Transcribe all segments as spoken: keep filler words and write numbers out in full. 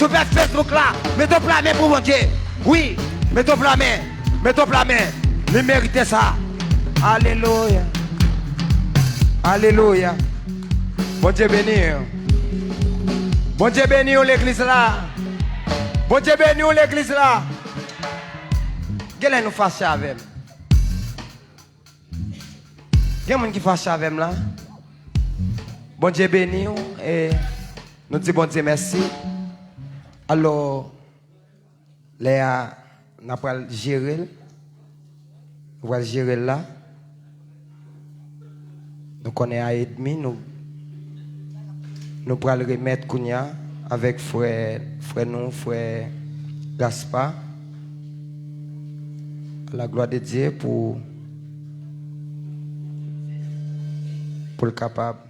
Sou pèj Facebook la, mete w pla men pou Bondye. Wi, mete w pla men. Mete w pla men. Li merite sa. Alelouya. Alelouya. Bondye beni w. Bondye beni w, legliz la. Bondye beni w, legliz la. Genlè nou fache avè m. Gen moun ki fache avè m la. Bondye beni w e nou di Bondye mèsi. Alò, lè a, n a pral jere l. Nou pral jere l la. Nou konnen a edmi, nou, nou pral remèt kounye a avèk frè, frè nou, frè Gaspa. A la glwa de Dye pou, pou l kapab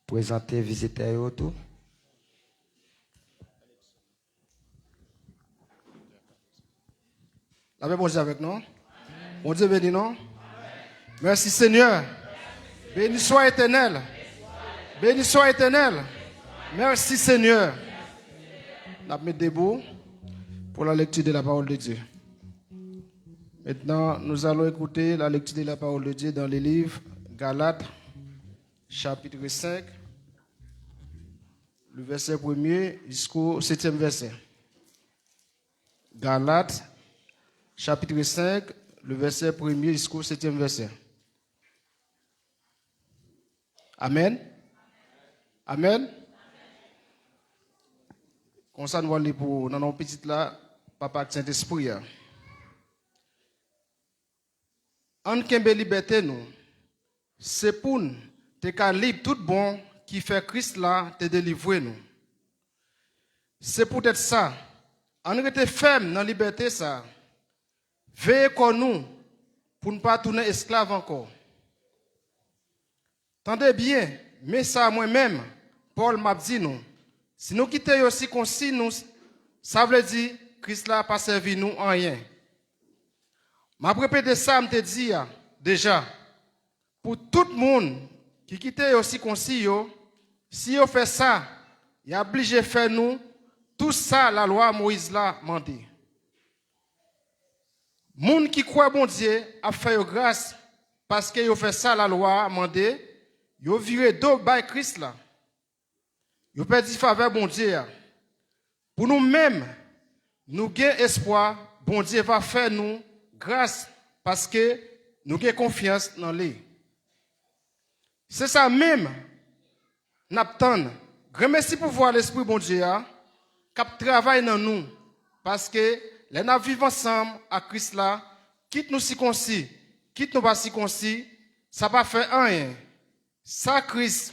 prezante vizitè yo tou. Lapè Bondye avèk nou. Bondye beni nou. Mèsi Senyè. Beni swa Etènèl. Beni swa Etènèl. Mèsi Senyè. N ap met debou pour la lecture de la parole de Dieu. Maintenant, nous allons écouter la lecture de la parole de Dieu dans le livre Galates, chapitre cinq, le verset premier jusqu'au septième verset. Galates, chapitre cinq, le verset premier jusqu'au septième verset. Amen. Amen. Konsa nou ale pou nan non pitit la, papa ak Sentespri a. Ann kenbe libète nou. Se pou n te ka lib tout bon ki fè Kris la te delivre nou. Se poutèt sa, ann rete fèm nan libète sa. Veye kò nou pou n pa tounen esklav ankò. Tande byen, men sa mwen menm, Pòl, m ap di nou, si nou kite yo sikonsi nou, sa vle di Kris la pa sèvi nou anyen. M ap repete sa m te di a deja, pou tout moun ki kite yo sikonsi yo, si yo fè sa, y ap blije fè nou tou sa lalwa Moyiz la mande. Moun ki kwè Bondye ap fè yo gras paske yo fè sa lalwa a mande, yo vire do bay Kris la. Yo pèdi favè Bondye a. Pou nou menm, nou gen espwa Bondye va fè nou gras paske nou gen konfyans nan li. Se sa menm n ap tann. Granmesi pouvwa Lespri Bondye a k ap travay nan nou, paske lè n ap viv ansanm ak Kris la, kit nou sikonsi, kit nou pa sikonsi, sa pa fè anyen. Sa Kris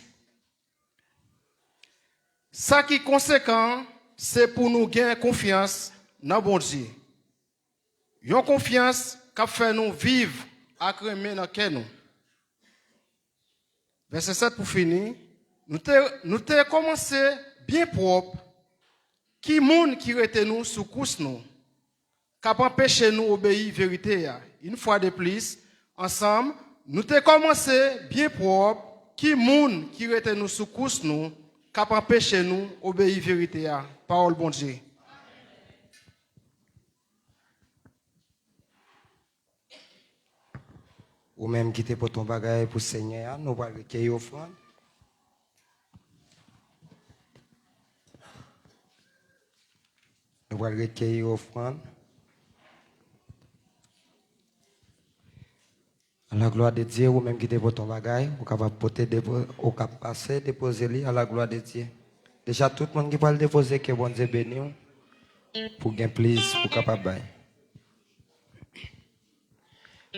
Sa ki konsekan an, se pou nou gen konfyans nan Bondye. Yon konfyans k ap fè nou viv ak renmen nan kè nou. Vèsè sèt pou fini, nou te, nou te kòmanse byen pwòp. Ki moun ki rete nou sou kous nou? K ap anpeche nou obeyi verite a. Yon fwa de plis, ansanm, nou te kòmanse byen pwòp, ki moun ki rete nou sou kous nou, k ap anpeche nou obeyi verite a? Pawòl Bondye. Ou menm ki te pote yon bagay pou Senyè a, nou pral rekeyi ofrann. Nou pral rekeyi ofrann. A la glwa de Dye, ou menm ki te pote yon bagay, ou kapab pote depo, ou kap pase depoze li a la glwa de Dye. Deja tout moun ki pral depoze, ke Bondye beni w pou gen plis pou kapab bay.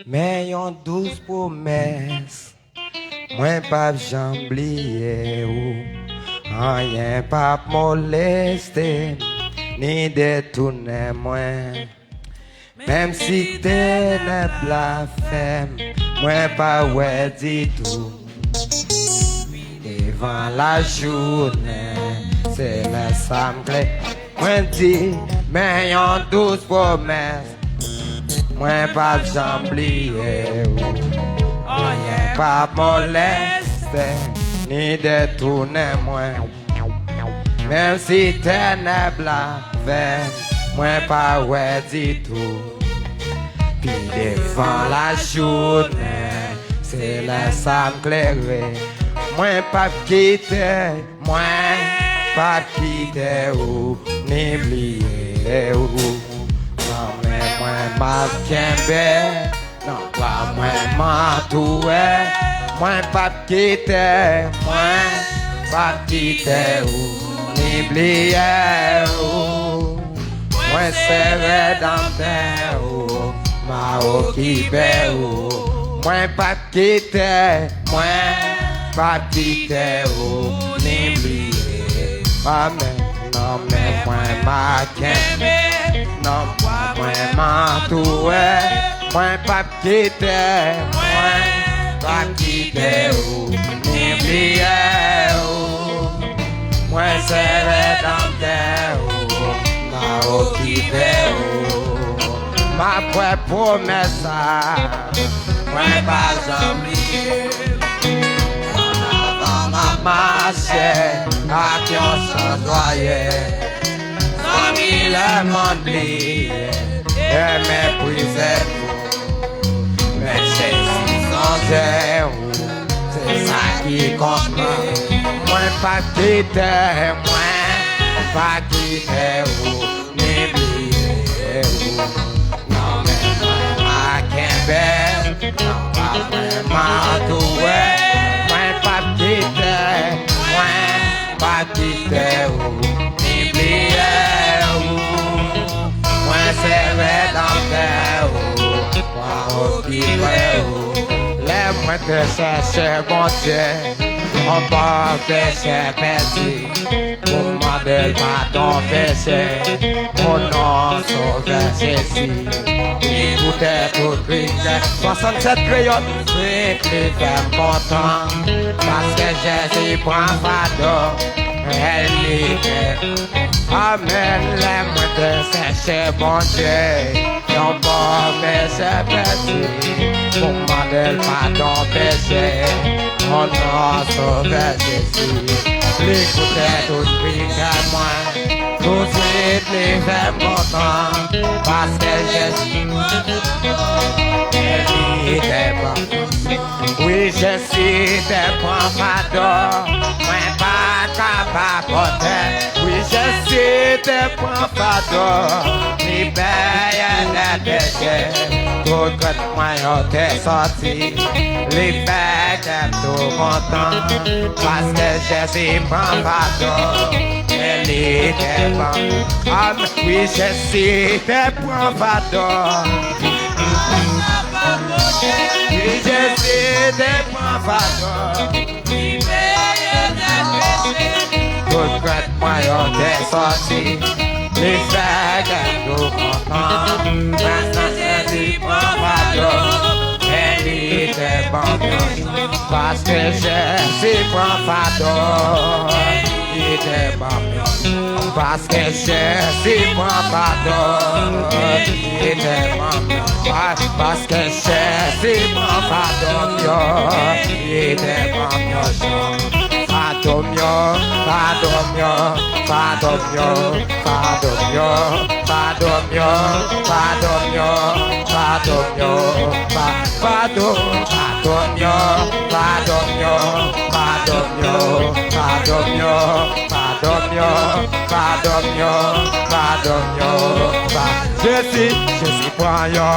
Men yon dous pwomès, mwen p ap janm bliye ou. Anyen p ap moleste m, ni detounen mwen. Menm si tenèb la fèm, mwen pa wè ditou. Devan lajounen, se lè sa m klè. Mwen di, men yon dous pwomès. Mwen p ap janm bliye ou. Anyen p ap moleste, ni detounen mwen. Menm si tènèb la vè m, mwen pa wè ditou. Pi devan lajounen, se lè sa m klere. Mwen p ap kite, mwen p ap kite ou, ni bliye ou. Nan men mwen m ap kenbe, nan bra mwen m antoure. Mwen p ap kite, mwen p ap kite ou, ni bliye ou. Mwen sere nan men ou, m a okipe ou. Mwen p ap kite, mwen p ap kite ou, ni bliye. Amèn. Nan men mwen m a kenbe, nan bra mwen m antoure. Mwen p ap kite, mwen p ap kite ou, ni bliye ou. Mwen sere nan men ou, m a okipe ou. M ap kwè pwomès sa, mwen pa janm bliye. Ann avan m ap mache ak yon sans lwaye. Zanmi, lè mond bliye, e meprize tou. Men Jezi sonje ou, se sa ki kont mwen. Mwen p ap kite, mwen p ap kite ou, ni bliye ou. Nan men mwen m a kenbe, nan bra mwen m antoure. Mwen p ap kite, mwen p ap kite ou, ni bliye ou. Mwen sere nan men ou, m a okipe ou. Lè mwen te chèche Bondye, yon pòv peche pèdi, pou m mande l padon peche. O non Sovè Jezi, li koute tout kri m fè. Swasannsèt kreyòl, kri li fè m kontan, paske Jezi pran fado, e li te. Amèn. Lè mwen te chèche Bondye, yon pòv peche pèdi, pou m mande l padon peche. O non Sovè Jezi, li koute tout kri kè mwen. Touswit li fè m kontan, paske Jezi, e li te pran. Wi, Jezi te pran fado mwen pa t kapab pote. Wi, Jezi te pran fado, li peye dèt peche. Tout regrèt mwen yo te sòti, li fè kè m tou kontan, paske Jezi pran fado, e li te pran. Amèn. Wi, Jezi te pran fado. Wi, Jezi te pran fado. Tout regrèt mwen yo te sòti. Li fè kè m tou kontan. Paske Jezi pran fado, e li te ban m yon chans. Paske Jezi pran fado, li te ban m yon chans. Paske Jezi pran fado, li te ban m yon chans. Paske Jezi pran fado m yo, li te ban m yon chans. Fado m yo, fado m yo, fado m yo, fado m yo, fado m yo, fado m yo, fado m yo, fa-, fado, fado m yo, fado m yo, fado m yo, fado m yo, fado m yo, fado m yo, fado m yo, fa-, Jezi, Jezi pran yo,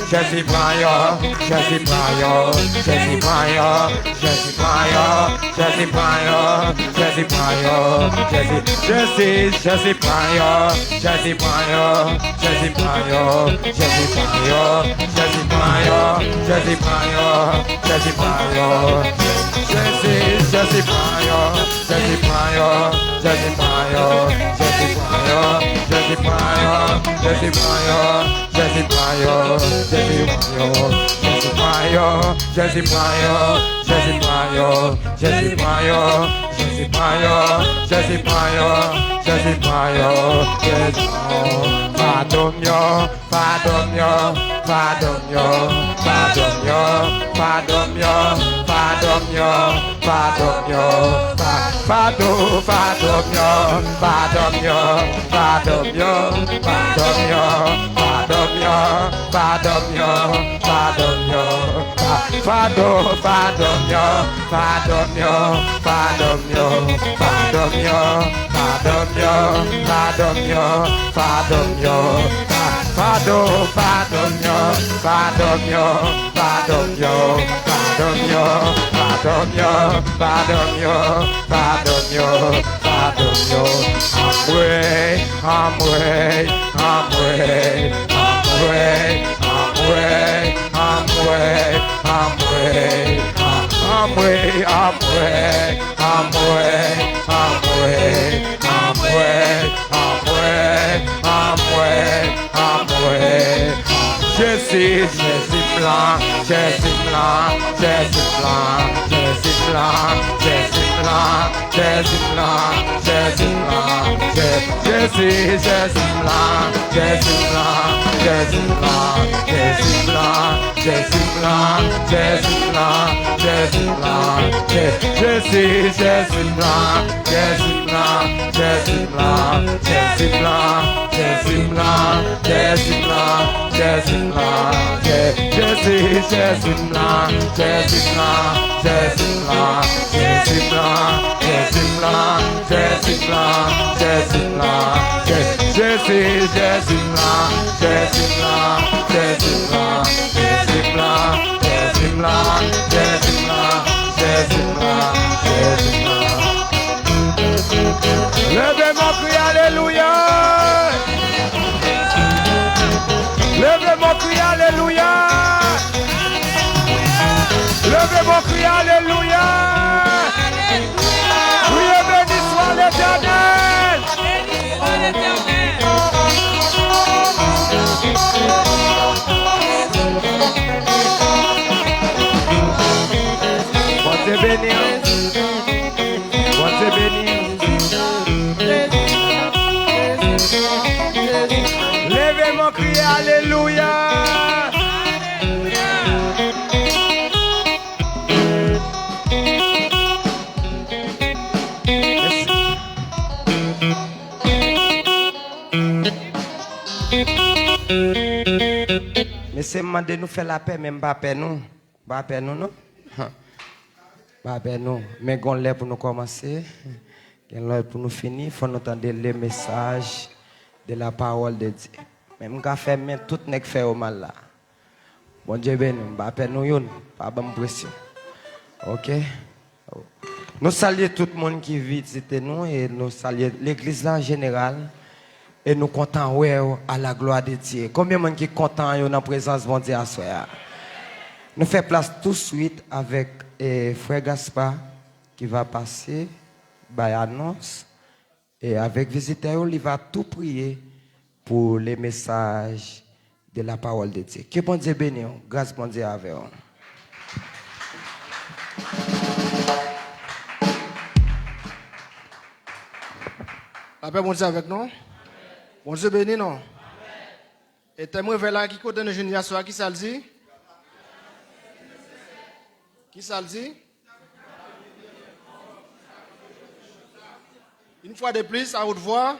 Jezi pran yo, Jezi pran yo, Jezi pran yo, Jezi pran yo, Jezi pran yo, Jezi pran yo, Jezi, Jezi, Jezi pran yo, Jezi pran yo, Jezi pran yo, Jezi pran yo, Jezi pran yo, Jezi pran yo, Jezi pran yo, Jezi, Jezi pran yo, Jezi pran yo, Jezi pran yo, Jezi pran yo, Jezi pran yo, Jezi pran yo, Jezi pran yo, Jezi pran yo, Jezi pran yo, Jezi pran yo, Jezi pran yo, Jezi pran yo, Jezi Pran yo, Jezi pran yo, Jezi pran yo, Jezi pran yo. Fadonm yo, fadonm yo, fadonm yo, fadonm yo, fadonm yo, fadonm yo, fadonm yo, fa-, fado, fadonm yo, fadonm yo, fadonm yo, fadonm yo, fadonm yo, fadonm yo, fadonm yo, fa-, fado, fadonm yo, fadonm yo, fadonm yo, fadonm yo, fadonm yo, fadonm yo, fadonm yo, fa-, fado, fadonm yo, fadonm yo, fadonm yo, fadonm yo, fadonm yo, fadonm yo, fadonm yo, fadonm yo. Anmwey, anmwey, anmwey, anmwey, anmwey, anmwey, anmwey, anmwey, anmwey, anmwey, anmwey, anmwey, anmwey, anmwey, anmwey. Jezi, Jezi m la, Jezi m la, Jezi m la, Jezi m la, Jezi m la, Jezi m la, Jezi m la, Je-, Jezi, Jezi m la, Jezi m la, Jezi m la, Jezi m la, Jezi m la, Jezi m la, Jezi m la, Je-, Jezi, Jezi m la, Jezi m la, Jezi m la, Jezi m la, Jezi m la, Jezi m la, Jezi m la, Je-, Jezi, Jezi m la, Jezi m la, Jezi m la, Jezi m la, Jezi m la, Jezi m la, Jezi m la, Je-, Jezi, Jezi m la, Jezi m la, Jezi m la, Jezi m la, Jezi m la, Jezi m la, Jezi m la, Jezi m la. Leve men w, kriye alelouya! Leve men w, kriye alelouya! Leve men w, kriye alelouya! Kriye, beni swa Letènèl! Bondye beni w. Bondye beni w. Leve men w, kriye alelouya. Mesye, m mande nou fè lapè, men m pa pè nou. M pa pè nou, non. M pa pè nou. Men gon lè pou nou kòmanse, gen lè pou nou fini, fò nou tande le message de la parole de Dieu. Men m ka fè men tout nèg fè yo mal la. Bondye beni w, m pa pè nou youn, pa ban m presyon. Oke? Nou salye tout moun ki vizite nou e nou salye legliz la an jeneral. E nou kontan wè w, à la gloire de Dieu. Konbyen moun ki kontan yo nan prezans Bondye aswè a? Nou fè plas touswit avèk, eh, frè Gaspard ki va pase, bay anons. E avèk vizitè yo, li va tou priye pou le message de la parole de Dieu. Ke Bondye beni w, gras Bondye avè w. Lapè Bondye avèk nou. Bondye beni nou. E tèm revèy la, ki kote nou jwenn li aswè a, kisa l di? Kisa l di? Une fois de plus, à haute voix.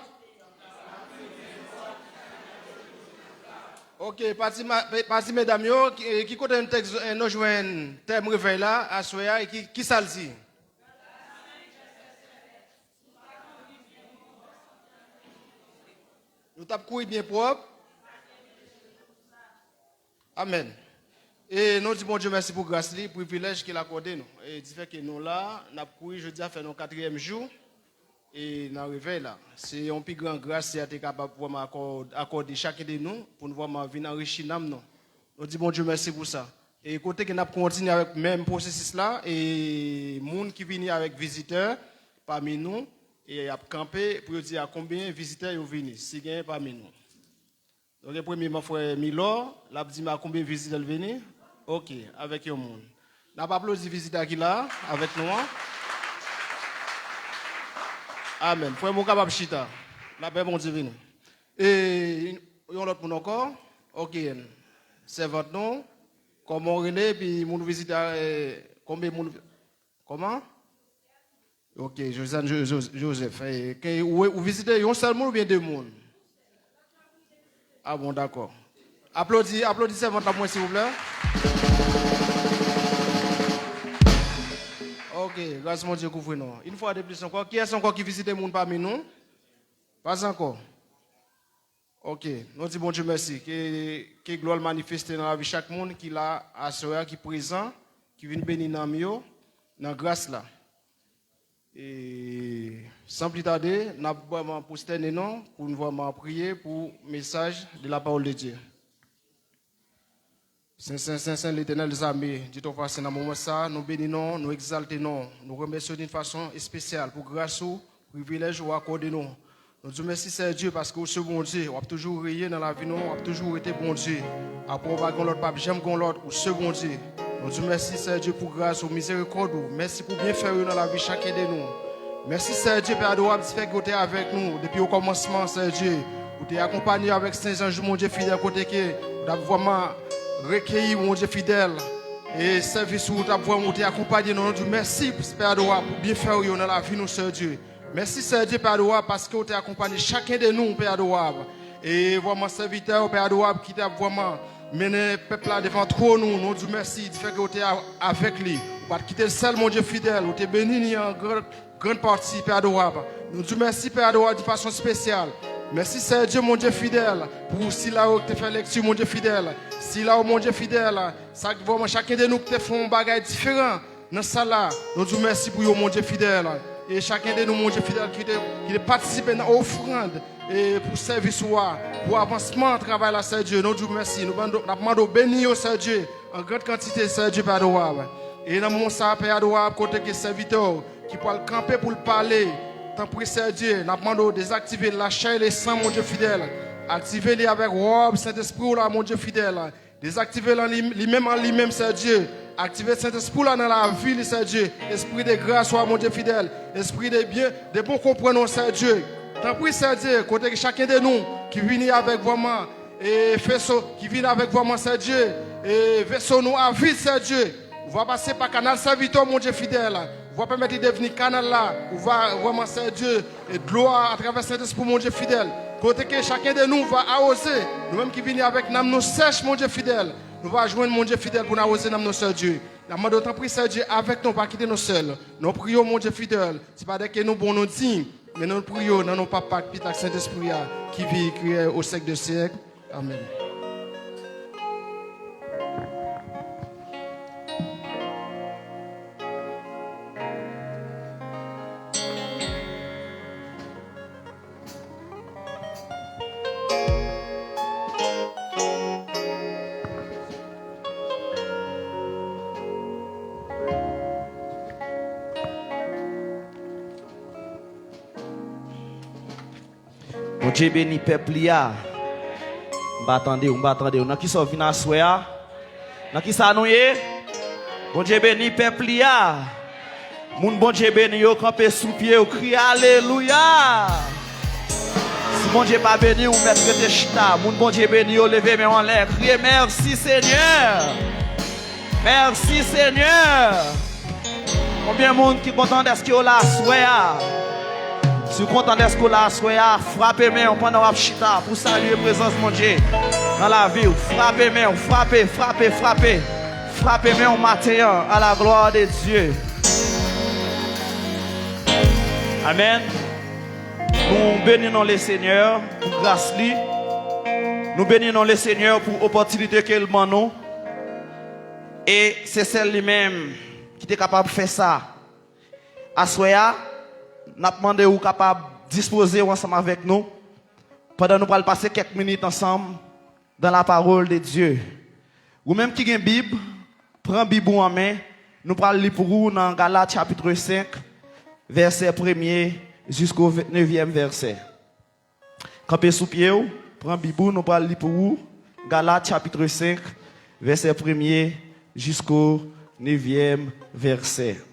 Ok, pati, ma-, pati medam yo, ki, ki kote nou tèks, eh, nou jwenn tèm revèy la, aswè a, e ki, kisa l di? Nou t ap kouri byen pwòp. Amèn. E nou di Bondye mèsi pou gras li, privilèj ke l akòde nou. E difè ke nou la, n ap kouri jodi a fè nou katriyèm jou, e nan revèy la. Se yon pi gran gras li a te kapab vrèman akò-, akòde chaken de nou, pou nou vrèman vin anrichi nanm nou. Nou di Bondye mèsi pou sa. E kote ke n ap kontinye avèk menm pwosesis la, e moun ki vini avèk vizitè pami nou, e y ap kanpe pou yo di a konbyen vizitè yo vini, si genyen pami nou. Nou gen premyeman frè Milò, l ap di m a konbyen vizitè l vini. Oke, avèk yon moun. N ap aplodi vizitè ki la avèk nou an. Amèn. Frè m, ou kapab chita. Lapè Bondye vini. E yon lòt moun ankò? Ok. Sèvant nou. Kòman w rele? Epi moun vizite, eh, konbyen moun? Kòman? Ok, Josiane Jo-, Jo-, Joseph. Eh, ke ou, ou vizite yon sèl moun oubyen de moun? Ah bon, dakò. Aplodi, aplodi sèvant la pou mwen, silvouplè. Ok, gras Bondye kouvri nou. Yon fwa de plis ankò, kiyès ankò ki vizite moun pami nou? Pas ankò. Ok, nou di Bondye mèsi. Ke, ke glwa l manifeste nan lavi chak moun ki la aswè a, ki prezan, ki vin beni nanm yo nan gras la. E san pli tade, n ap vrèman pwostène nou pou n vrèman priye pou mesaj de la parole de Dieu. Sen, sen, sen, sen, Letènèl zame, Dye Toutpwisan, nan moman sa a, nou beni non, nou egzalte non, nou remèsye w d'une façon espesyal pou gras ou, privilèj ou akòde nou. Nou di w mèsi, Seyè Dye, paske ou se Bondye, w ap toujou reye nan lavi nou, w ap toujou rete Bondye. Apre w pa gen lòt, p ap janm gen lòt, ou se Bondye. Nou di w mèsi, Seyè Dye, pou gras ou, mizerikòd ou. Mèsi pou byenfè ou yo nan lavi chak yen de nou. Mèsi, Seyè Dye, Pè adorab, di fè ke w te avèk nou depi okòmansman, Seyè Dye. Ou te akonpanye avèk sen zanj ou, Bondye fidèl, kote ke ou t ap vrèman rekeyi, Bondye fidèl, e sèvis ou, ou t ap vrèman, ou te akonpanye nou. Nou di w mèsi, Pè adorab, pou byenfè ou yo nan lavi nou, Seyè Dye. Mèsi, Seyè Dye, Pè adorab, paske w te akonpanye chak yen de nou, Pè adorab. E vrèman, sèvitè w, Pè adorab, ki t ap vrèman mennen pèp la devan twòn ou, nou di w mèsi, di fè ke w te a-, avèk li. Ou pa t kite l sèl, Bondye fidèl, ou te beni li an gran, gran pati, Pè adorab. Nou di w mèsi, Pè adorab, de fason espesyal. Mèsi, Seyè Dye, Bondye fidèl, pou sila yo ki te fè lekti, Bondye fidèl. Sila yo, Bondye fidèl, sa k vrèman chak yen de nou ki te fè yon bagay diferan nan sal la, nou di w mèsi pou yo, Bondye fidèl. E chak yen de nou, Bondye fidèl, ki te, ki te patisipe nan ofrann, e pou sèvis ou a, pou avansman travay la, Seyè Dye, nou di w mèsi. Nou mande, n ap mande w beni yo, Seyè Dye, an gran kantite, Seyè Dye, Pè adorab. E nan moman sa a, Pè adorab, kote ke sèvitè w ki pral kanpe pou l pale, tanpri, Seyè Dye, n ap mande w dezaktive lachè e lesan, Bondye fidèl. Aktive li avèk wòb Sentespri w la, Bondye fidèl. Dezaktive l an li, li menm, an li menm, Seyè Dye. Aktive Sentespri w la nan lavi li, Seyè Dye. Espri de gras ou a, Bondye fidèl. Espri de byen, de bon konprann ou, Seyè Dye. Tanpri, Seyè Dye, kote ke chak yen de nou ki vini avèk vrèman, e veso, ki vini avèk vrèman, Seyè Dye, e veso nou a vid, Seyè Dye. Ou va pase pa kanal sèvitè w, Bondye fidèl. Ou va pèmèt li devni kanal la. Ou va vrèman, Seyè Dye, e dlo a, atravè Sentespri, Bondye fidèl. Kote ke chak yen de nou va awoze, nou menm ki vini avèk nanm nou sèch, Bondye fidèl, nou va jwenn, Bondye fidèl, pou n awoze nanm nou, Seyè Dye. N ap mande w, tanpri, Seyè Dye, avèk nou, pa kite nou sèl. Nou priye w, Bondye fidèl, se pa dèske nou bon, nou diy, men nou priye w nan non Papa, Pitit ak Sentespri a, ki viv, ki rèy o syèk de syèk. Amèn. Bondye beni pèp li a. M pa tande w, m pa tande w. Nan kisa w vin aswè a? Nan kisa nou ye? Bondye beni pèp li a. Moun Bondye beni yo, kanpe sou pye yo, kriye alelouya. Si Bondye pa beni w, ou mèt rete chita. Moun Bondye beni yo, leve men w anlè, kriye mèsi Senyè. Mèsi Senyè. Konbyen moun ki kontan dèske yo la aswè a? Si w kontan dèske w la aswè a, frape men w pandan w ap chita pou w salye prezans Bondye nan lavi w. Frape men w, frape, frape, frape. Frape men w maten an, à la gloire de Dieu. Amèn. Nou beni non Lesenyè pou gras li. Nou beni non Lesenyè pou opòtinite ke l ban nou. E se sèl li menm ki te kapab fè sa. Aswè a, n ap mande w kapab dispoze w ansanm avèk nou pandan nou pral pase kèk minit ansanm dans la parole de Dieu. Ou menm ki gen Bib, pran Bib ou an men, nou pral li pou ou nan Galat chapit senk, vèsè premye jisko nevyèm vèsè. Kanpe sou pye w, pran Bib ou, nou pral li pou ou. Galat chapit senk, vèsè premye jisko nevyèm vèsè.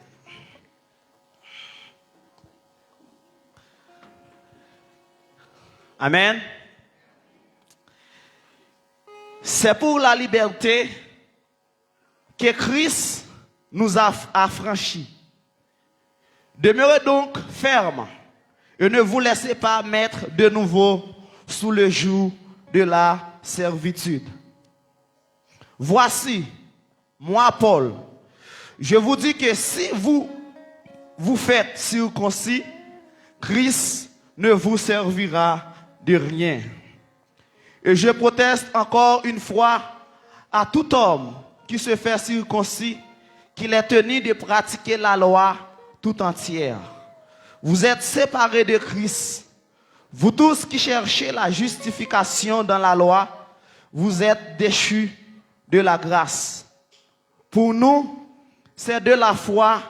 Amen. C'est pour la liberté que Christ nous a affranchis. Demeurez donc fermes et ne vous laissez pas mettre de nouveau sous le joug de la servitude. Voici, moi Paul, je vous dis que si vous vous faites circoncis, Christ ne vous servira de rien. Et je proteste encore une fois à tout homme qui se fait circoncis qu'il est tenu de pratiquer la loi tout entière. Vous êtes séparés de Christ. Vous tous qui cherchez la justification dans la loi, vous êtes déchus de la grâce. Pour nous, c'est de la foi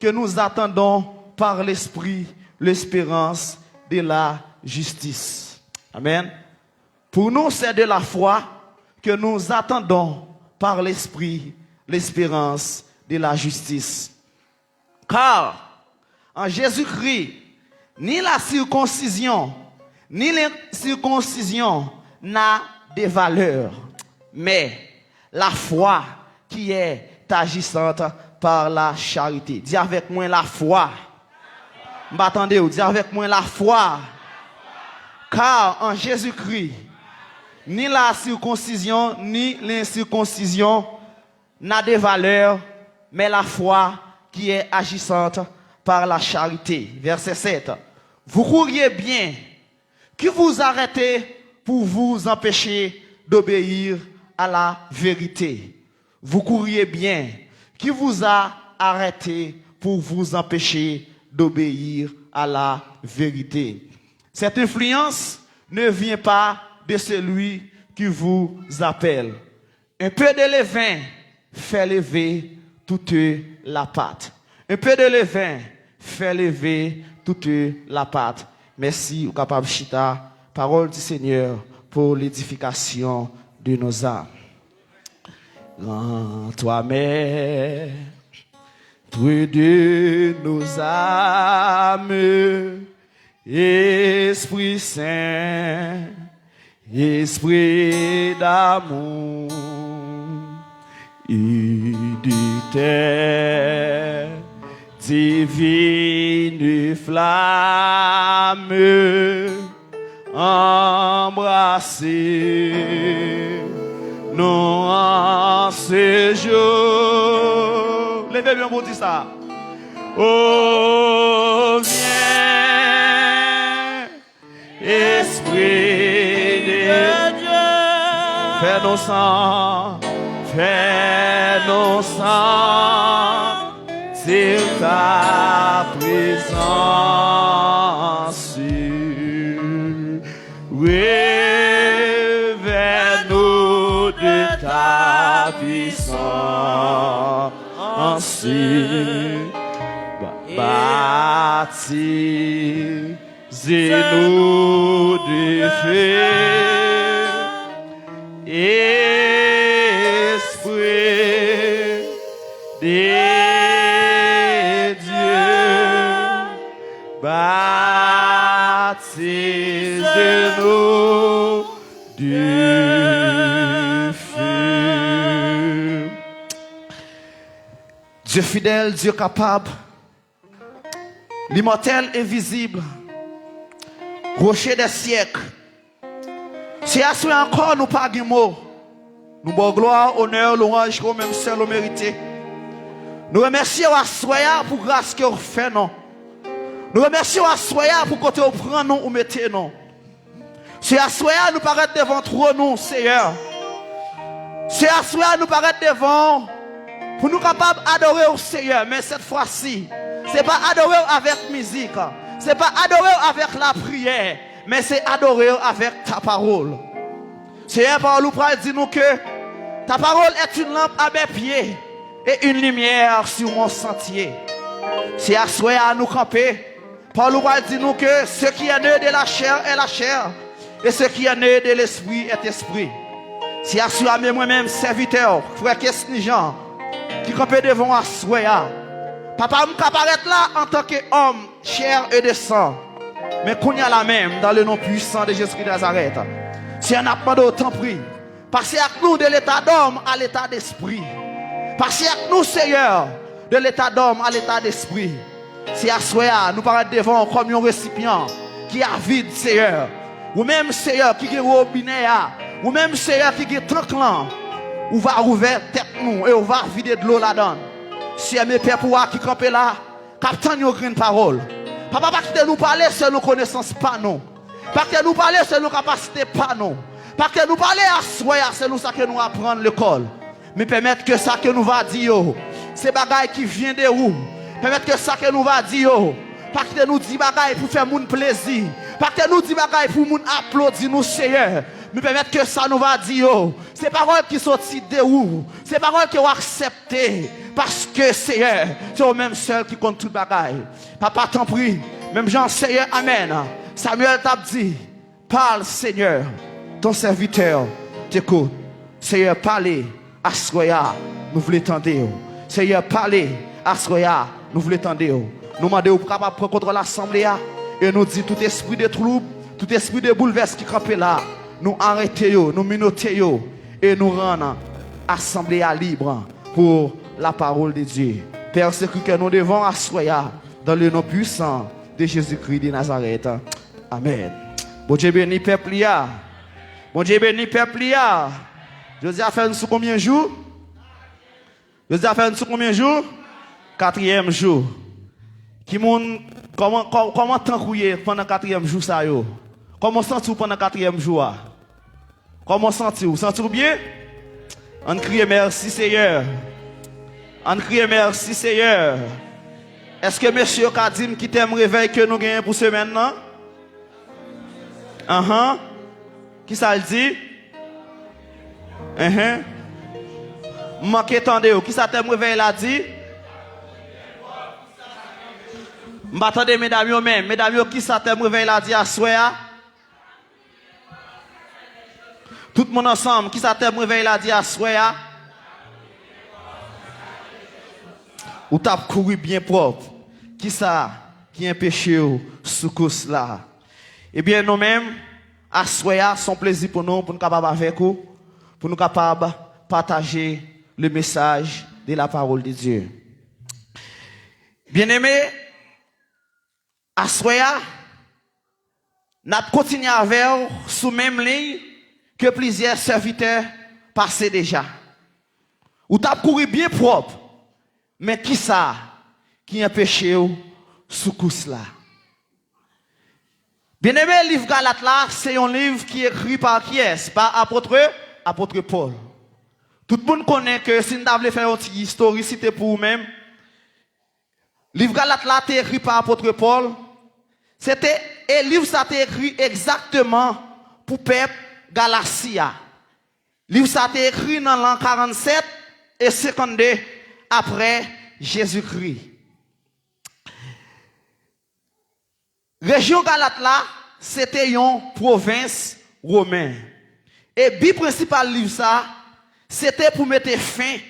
que nous attendons par l'Esprit l'espérance de la justice. Amen. Pour nous, c'est de la foi que nous attendons par l'Esprit l'espérance de la justice. Car en Jésus-Christ, ni la circoncision, ni l'incirconcision n'a de valeur, mais la foi qui est agissante par la charité. Di avèk mwen, la foi. M pa tande w. Di avèk mwen, la foi. Car en Jésus-Christ, ni la circoncision, ni l'incirconcision n'a de valeur, mais la foi qui est agissante par la charité. Verset sept. Vous couriez bien. Qui vous arrêtez pour vous empêcher d'obéir à la vérité? Vous couriez bien. Qui vous a arrêté pour vous empêcher d'obéir à la vérité? Cette influence ne vient pas de celui qui vous appelle. Un peu de levain fait lever toute la pâte. Un peu de levain fait lever toute la pâte. Mèsi, ou kapab chita. Parole du Seigneur pour l'édification de nos âmes. Rends-toi maître de nos âmes, Esprit Saint, Esprit d'amour et de tes divines flammes, embrassez-nous en ce jour. Leve byen pou di sa. Oh, viens, Esprit de Dieu, fais-nous sentir, fais-nous sentir ta présence. Revêt-nous de ta puissance. Baptisez-nous de feu, Esprit de Dieu, baptisez-nous de feu. Dye fidèl, Dye kapab, Limòtèl, envizib, Roche dè syèk. Se aswè ankò nou pa gen mo. Nou ba w glwa, onè, lwanj ke w menm sèl ou merite. Nou remèsye w aswè a pou gras ke w fè nou. Nou remèsye w aswè a pou kote w pran nou, ou mete nou. Se aswè a nou parèt devan twòn ou, Seyè. Se aswè a nou parèt devan w pou nou kapab adore w, Seyè, men sèt fwa si, se pa adore w avèk mizik, se pa adore w avèk lapriyè, men se adore w avèk ta pawòl. Seyè, pawòl ou pral di nou ke ta parole est une lampe à mes pieds et une lumière sur mon sentier. Se aswè a nou kanpe. Pawòl ou pral di nou ke ce qui est né de la chair est la chair, et ce qui est né de l'esprit est esprit. Se aswè a, men mwen menm, sèvitè w, frè Kesny Jan, ki kanpe devan w aswè a. Papa, m ka parèt la antanke òm, chè e de san. Men kounye a la menm, dans le nom puissant de Jésus-Christ de Nazareth, Seyè, n ap mande w, tanpri, pase ak nou de leta dòm a leta despri. Pase ak nou, Seyè, de leta dòm a leta despri. Si aswè a, nou parèt devan w kòm yon resipyan ki avid, Seyè, ou menm, Seyè, ki gen wobinè a, ou menm, Seyè, ki gen tank lan, ou va ouvè tèt nou e ou va vide dlo ladan l. Seyè, men pèp ou a ki kanpe la, k ap tann yon grenn pawòl. Papa, pa kite nou pale selon konesans pa nou. Pa kite nou pale selon kapasite pa nou. Pa kite nou pale aswè a selon sa ke nou aprann lekòl. Men pèmèt ke sa ke nou va di yo, se bagay ki vyen de ou. Pèmèt ke sa ke nou va di yo, pa kite nou di bagay pou fè moun plezi. Pa kite nou di bagay pou moun aplodi nou, Seyè. Men pèmèt ke sa nou va di yo, se pawòl ki soti de ou. Se pawòl ke w aksepte. Paske, Seyè, se ou menm sèl ki konn tout bagay. Papa, tanpri, menm jan, Seyè, amèn, Samyèl t ap di, Parle, Seigneur, ton serviteur t'écoute. Seyè, pale, aswè a, nou vle tande w. Seyè, pale, aswè a, nou vle tande w. Nou mande w pou kapab pran kontwòl asanble a, e nou di tout espri de twoub, tout espri de boulvès ki kanpe la, nou arete yo, nou menote yo, e nou rann asanble a lib pour la parole de Dieu. Père, sekri kè nou devan w aswè a, dans le nom puissant de Jésus-Christ de Nazareth. Amèn. Bondye beni pèp li a. Bondye beni pèp li a. Jodi a fè n sou konbyen jou? Jodi a fè n sou konbyen jou? Katriyèm jou. Ki moun, kòman, kò- kòman tank ou ye pandan katriyèm jou sa yo? Kòman w santi w pandan katriyèm jou a? Kòman w santi w? Santi w byen? Ann kriye mèsi, Seyè. Ann kriye mèsi, Seyè. Èske mesye yo ka di m ki tèm revèy ke nou genyen pou semèn nan? Anhan. Kisa l di? Enhen. M manke tande w. Kisa tèm revèy la di? M pa tande medam yo menm. Medam yo, kisa tèm revèy la di aswè a? Tout moun ansanm, kisa tèm revèy la di aswè a? Ou t ap kouri byen pwòp. Kisa ki anpeche w sou kous la? Ebyen, nou menm, aswè a, se yon plezi pou nou, pou nou kapab avèk ou, pou nou kapab pataje le message de la parole de Dieu. Byeneme, aswè a, n ap kontinye avè w sou menm liy ke plizyè sèvitè pase deja. Ou t ap kouri byen pwòp, men kisa ki anpeche w sou kous la? Byeneme, liv Galat la, se yon liv ki ekri pa kiyès? Pa apot, apot Pòl. Tout moun konnen ke si n ta vle fè yon ti istorisite pou ou menm, liv Galat la te ekri pa apot Pòl. Se te, e liv sa te ekri egzakteman pou pèp Galasi a. Liv sa te ekri nan lan karannsèt e senkannde apre Jezikri. Rejyon Galat la, se te yon pwovens women. E bi prensipal liv sa, se te pou mete fen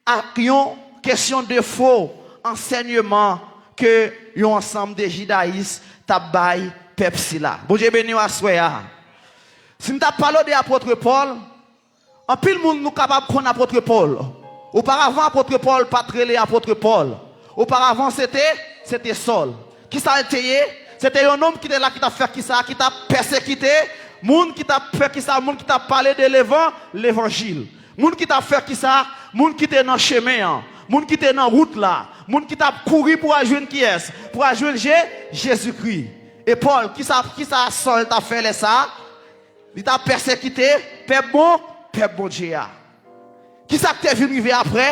ak yon kesyon de fo ansèyman ke yon ansanm de jidayis t ap bay pèp sila. Bondye beni w aswè a. Si m t ap pale w de apot Pòl, anpil moun nou kapab konn apot Pòl. Oparavan, apot Pòl pa t rele apot Pòl. Oparavan, se te, se te Sòl. Kisa l te ye? Se te yon nonm ki te la, ki t ap fè kisa? Ki t ap pèsekite moun ki t ap fè kisa? Moun ki t ap pale de levan, levanjil. Moun ki t ap fè kisa? Moun ki te nan chemen an. Moun ki te nan wout la. Moun ki t ap kouri pou al jwenn kiyès? Pou al jwenn Je-, Jezikri. E Pòl, kisa, kisa Sòl t ap fè lè sa a? Li t ap pèsekite pèp bon, pèp Bondye a. Kisa k te vin rive apre?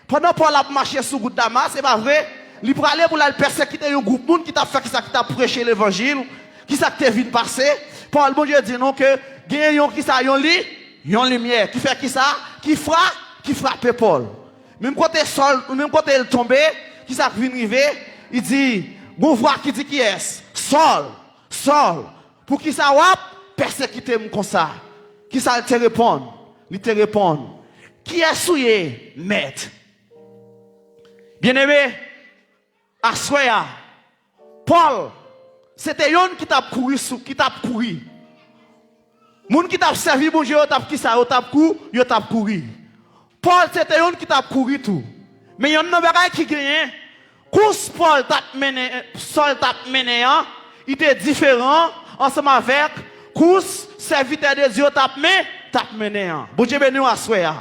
Pandan Pòl ap mache sou wout Damas, se pa vre, li prale pou l al pèsekite yon gwoup moun ki t ap fè kisa? Ki t ap preche levanjil. Kisa k te vin pase? Pawòl Bondye di nou ke gen yon kisa? Yon li, yon limyè ki fè kisa? Ki fra-, ki frape Pòl. Menm kote Sòl, menm kote l tonbe, kisa k vin rive? Li di, gon vwa ki di kiyès? Sòl, Sòl, poukisa w ap pèsekite m konsa? Kisa l te reponn? Li te reponn, kiyès ou ye, Mèt? Byeneme, aswè a, Pòl, se te yonn ki t ap kouri sou, ki t ap kouri. Moun ki t ap sèvi Bondye yo t ap kisa? Yo t ap kou, yo t ap kouri. Pòl se te yonn ki t ap kouri tou. Men yonn nan bagay ki genyen, kous Pòl t ap mennen, Sòl t ap mennen an, li te diferan ansanm avèk kous sèvitè de Dye yo t ap men, t ap mennen an. Bondye beni w aswè a.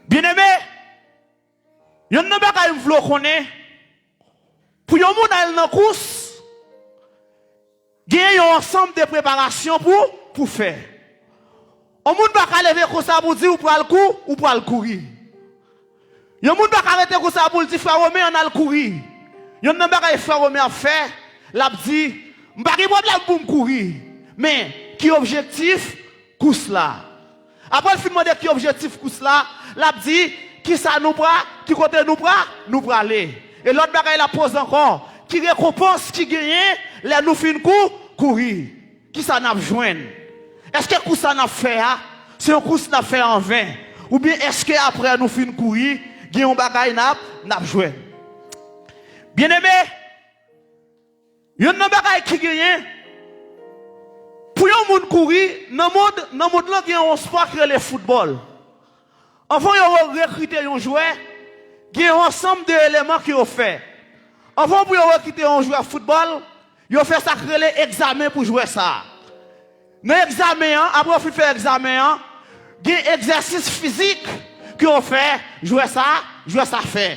Byeneme, yonn nan bagay m vle w konnen, pou yon moun al nan kous, gen yon ansanm de preparasyon pou, pou fè. Yon moun pa ka leve konsa pou di ou pral kou, ou pral kouri. Yon moun pa ka rete konsa pou l di, "Frè Romen, ann al kouri." Yonn nan bagay frè Romen ap fè, l ap di, "M pa gen pwoblèm pou m kouri, men ki objektif kous la?" Apre l fin mande ki objektif kous la, l ap di, "Kisa nou pra, ki kote nou pra, nou prale?" E lòt bagay l ap poze ankò, "Ki rekonpans ki genyen lè nou fin kou, kouri?" Kisa n ap jwenn? Èske kous sa n ap fè a, se yon kous n ap fè anven? Oubyen èske apre nou fin kouri, gen yon bagay n ap, n ap jwenn? Byeneme, yonn nan bagay ki genyen, pou yon moun kouri, nan mond, nan mond lan gen yon spò ki rele foutbòl. Anvan yo re-, rekrite yon jwè, gen yon ansanm de eleman ke yo fè. Anvan pou yo rekrite yon jwè foutbòl, yo fè sa k rele egzamen pou jwè sa a. Nan egzamen an, apre yo fin fè egzamen an, gen egzèsis fizik ke yo fè jwè sa, jwè sa fè.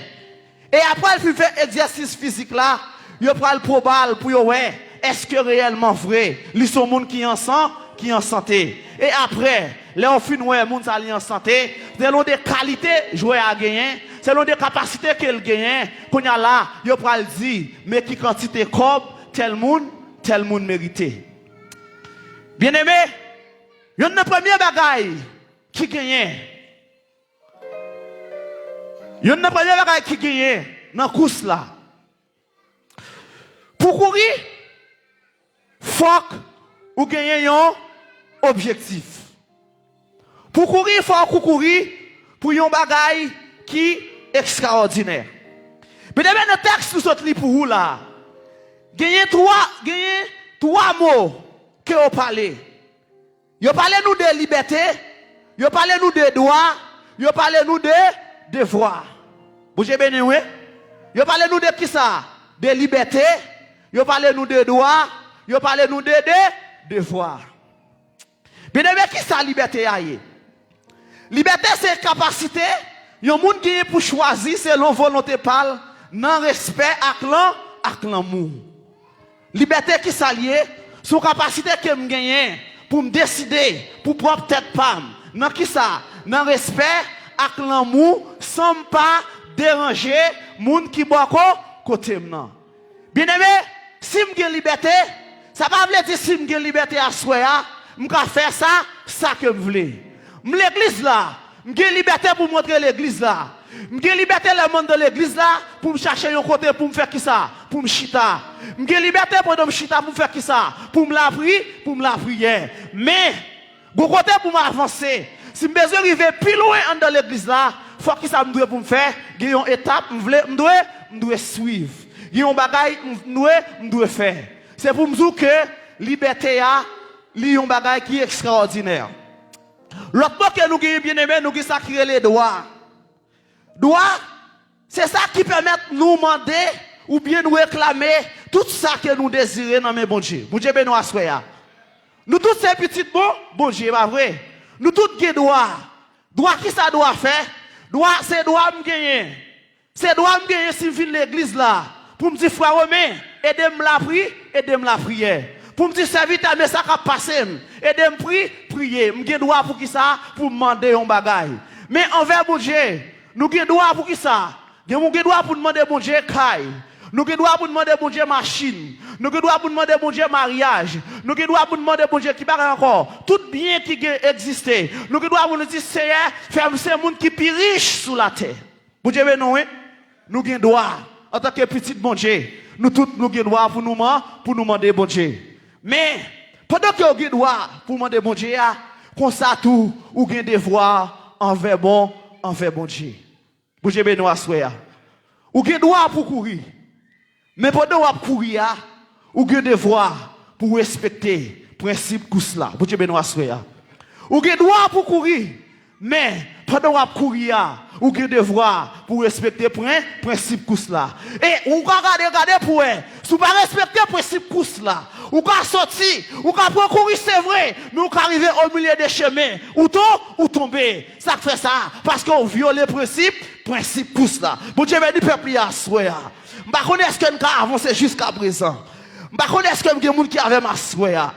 E apre l fin fè egzèsis fizik la, yo pral pwob al pou yo wè èske reyèlman vre li se yon moun ki an san-, ki an sante. E apre, lè yo fin wè moun sa li an sante, selon de kalite jwè a genyen, selon de kapasite ke l genyen, kounye a la, yo pral di, men ki kantite kòb tèl moun, tèl moun merite. Byeneme, yonn nan premye bagay ki genyen, yonn nan premye bagay ki genyen nan kous la, pou kouri, fòk ou genyen yon objektif. Pou kouri, fòk ou kouri pou yon bagay ki ekstraòdinè. Byeneme, nan tèks nou sot li pou ou la, genyen twa, genyen twa mo ke yo pale. Yo pale nou de libète, yo pale nou de dwa, yo pale nou de devwa. Bondye beni w, wi. Yo pale nou de kisa? De libète, yo pale nou de dwa, yo pale nou de, de devwa. Byeneme, kisa libète a ye? Libète se kapasite yon moun genyen pou chwazi selon volonte pa l, nan respè ak lan-, ak lanmou. Libète kisa l ye? Se yon kapasite ke m genyen pou m deside pou pwòp tèt pa m. Nan kisa? Nan respè ak lanmou, san m pa deranje moun ki bò ko-, kote m nan. Byeneme, si m gen libète, sa pa vle di si m gen libète aswè a, m ka fè sa, sa ke m vle. M legliz la, m gen libète pou m rantre legliz la. M gen libète lè m anndan legliz la pou m chache yon kote pou m fè kisa? Pou m chita. M gen libète pandan m chita pou m fè kisa? Pou m lapri-, pou m lapriyè. Men, gon kote pou m avanse. Si m bezwen rive pi lwen anndan legliz la, fòk kisa m dwe pou m fè? Gen yon etap m vle, m dwe, m dwe swiv. Gen yon bagay m dwe, m dwe fè. Se pou m di w ke libète a, li yon bagay ki ekstraòdinè. Lòt mo ke nou genyen, byeneme, nou gen sa ki rele dwa. Dwa, se sa ki pèmèt nou mande oubyen nou reklame tout sa ke nou dezire nan men Bondye. Bondye beni w aswè a. Nou tout se pitit bon, Bondye, pa vre? Nou tout gen dwa. Dwa, kisa dwa fè? Dwa, se dwa m genyen. Se dwa m genyen si m vin legliz la pou m di, "Frè Romen, ede m lapri-, ede m lapriyè." Pou m di, "Sèvitè, men sa k ap pase m, ede m pri-, priye." M gen dwa pou kisa? Pou m mande yon bagay. Men anvè Bondye, nou gen dwa pou kisa? Gen, nou gen dwa pou n mande Bondye kay. Nou gen dwa pou n mande Bondye machin. Nou gen dwa pou n mande Bondye maryaj. Nou gen dwa pou n mande Bondye ki bagay ankò? Tout byen ki gen egziste. Nou gen dwa pou nou di, "Seyè, fè m se moun ki pi rich sou latè." Bondye beni w, wi. Nou gen dwa, antanke pitit Bondye, nou tout nou gen dwa pou nou man-, pou nou mande Bondye. Men, pandan ke w gen dwa pou w mande Bondye a, konsa tou, ou gen devwa anvè bon, anvè Bondye. Bondye beni w aswè a. Ou gen dwa pou w kouri. Men pandan w ap kouri a, Ou gen devwa pou w respekte prensip kous la. Bondye beni w aswè a. Ou gen dwa pou w kouri, men pandan w ap kouri a, ou gen devwa pou w respekte pren, prensip kous la. E ou ka gade, gade pou w wè, si w pa respekte prensip kous la, ou ka soti, ou ka pran kouri, se vre, men ou ka rive o milye de chemen, ou ton, ou tonbe. Sa k fè sa? Paske w vyole prensip, prensip kous la. Bondye beni pèp li aswè a. M pa konnen èske n ka avanse jiska prezan. M pa konnen èske m gen moun ki avè m aswè a.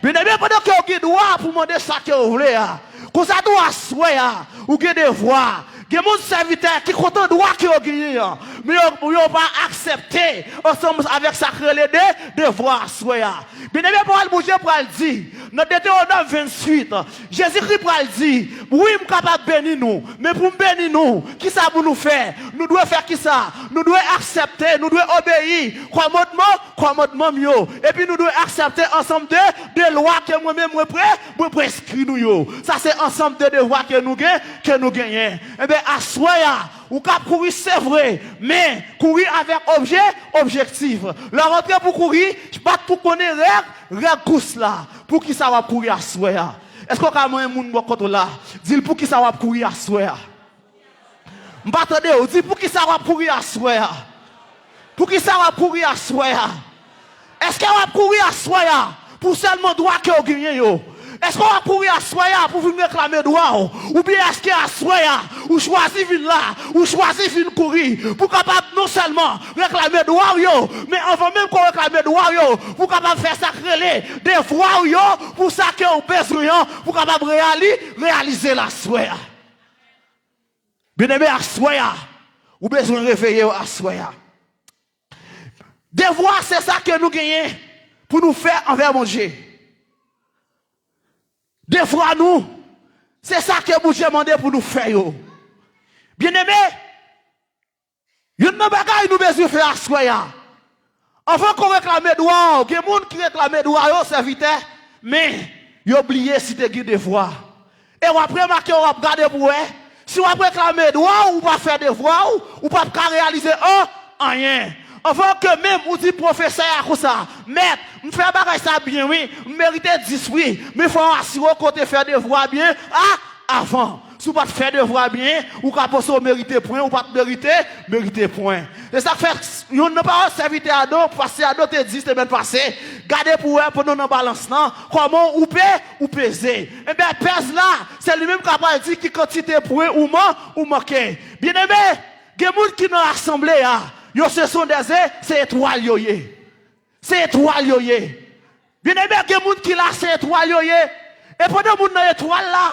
Byeneme, pandan ke w gen dwa pou mande sa ke w vle a, konsa tou aswè a, ou gen devwa. Gen moun sèvitè ki kontan dwa ke yo genyen an, men yo, yo pa aksepte ansanm avèk sa k rele de, devwa aswè a. Byeneme, pawòl Bondye pral di nan Detewonòm venntuit, Jezikri pral di, wi, m kapab beni nou, men pou m beni nou, kisa pou nou fè? Nou dwe fè kisa? Nou dwe aksepte, nou dwe obeyi kòmandman, kòmandman m yo. Epi nou dwe aksepte ansanm de, de lwa ke mwen menm mwen pre, mwen preskri nou yo. Sa se ansanm de devwa ke nou gen, ke nou genyen. Enben, aswè a, ou ka ap kouri, se vre, men kouri avèk obje, objektif. Lè w rantre pou kouri, bat pou konnen règ, règ kous la. Poukisa w ap kouri aswè a? Èske w ka manyen moun bò kote w la? Di l poukisa w ap kouri aswè a. M pa tande w. Di poukisa w ap kouri aswè a. Poukisa w ap kouri aswè a? Èske w ap kouri aswè a pou sèlman dwa ke w genyen yo? Èske w ap kouri aswè a pou vin reklame dwa w? Oubyen èske aswè a, ou chwazi vin la, ou chwazi vin kouri pou kapab non sèlman reklame dwa w yo, men anvan menm ke w reklame dwa w yo, pou kapab fè sa k rele devwa w yo, pou sa ke w bezwen an, pou kapab reyali-, reyalize l aswè a. Byeneme, aswè a, ou bezwen reveye w aswè a. Devwa se sa ke nou genyen pou nou fè anvè Bondye. Devwa nou, se sa ke Bondye mande pou nou fè yo. Byeneme, youn nan bagay nou bezwen fè aswè a, anvan ke w reklame dwa w, gen moun ki reklame dwa yo, sèvitè, men yo bliye si te gen devwa. E w ap remake, w ap gade pou wè, si w ap reklame dwa w, ou pa fè devwa w, ou p ap ka reyalize an, anyen. Anvan ke menm ou di pwofesè a konsa, mèt, m fè bagay sa byen wi, m merite dis wi, men fò w asire w ke w te fè devwa byen a, avan. Si w pa t fè devwa byen, ou ka panse w merite pwen, ou pa t merite, merite pwen. Se sa k fè, youn nan pawòl sèvitè Adon, pastè Adon te di semèn pase, gade pou wè pandan w nan balans lan, kòman ou pe, ou peze. Enben, pèz la, se li menm k ap al di ki kantite pwen ou man, ou manke. Byeneme, gen moun ki nan asanble a, yo se sondèze, se etwal yo ye. Se etwal yo ye. Byeneme, gen moun ki la, se etwal yo ye. E pandan moun nan etwal la,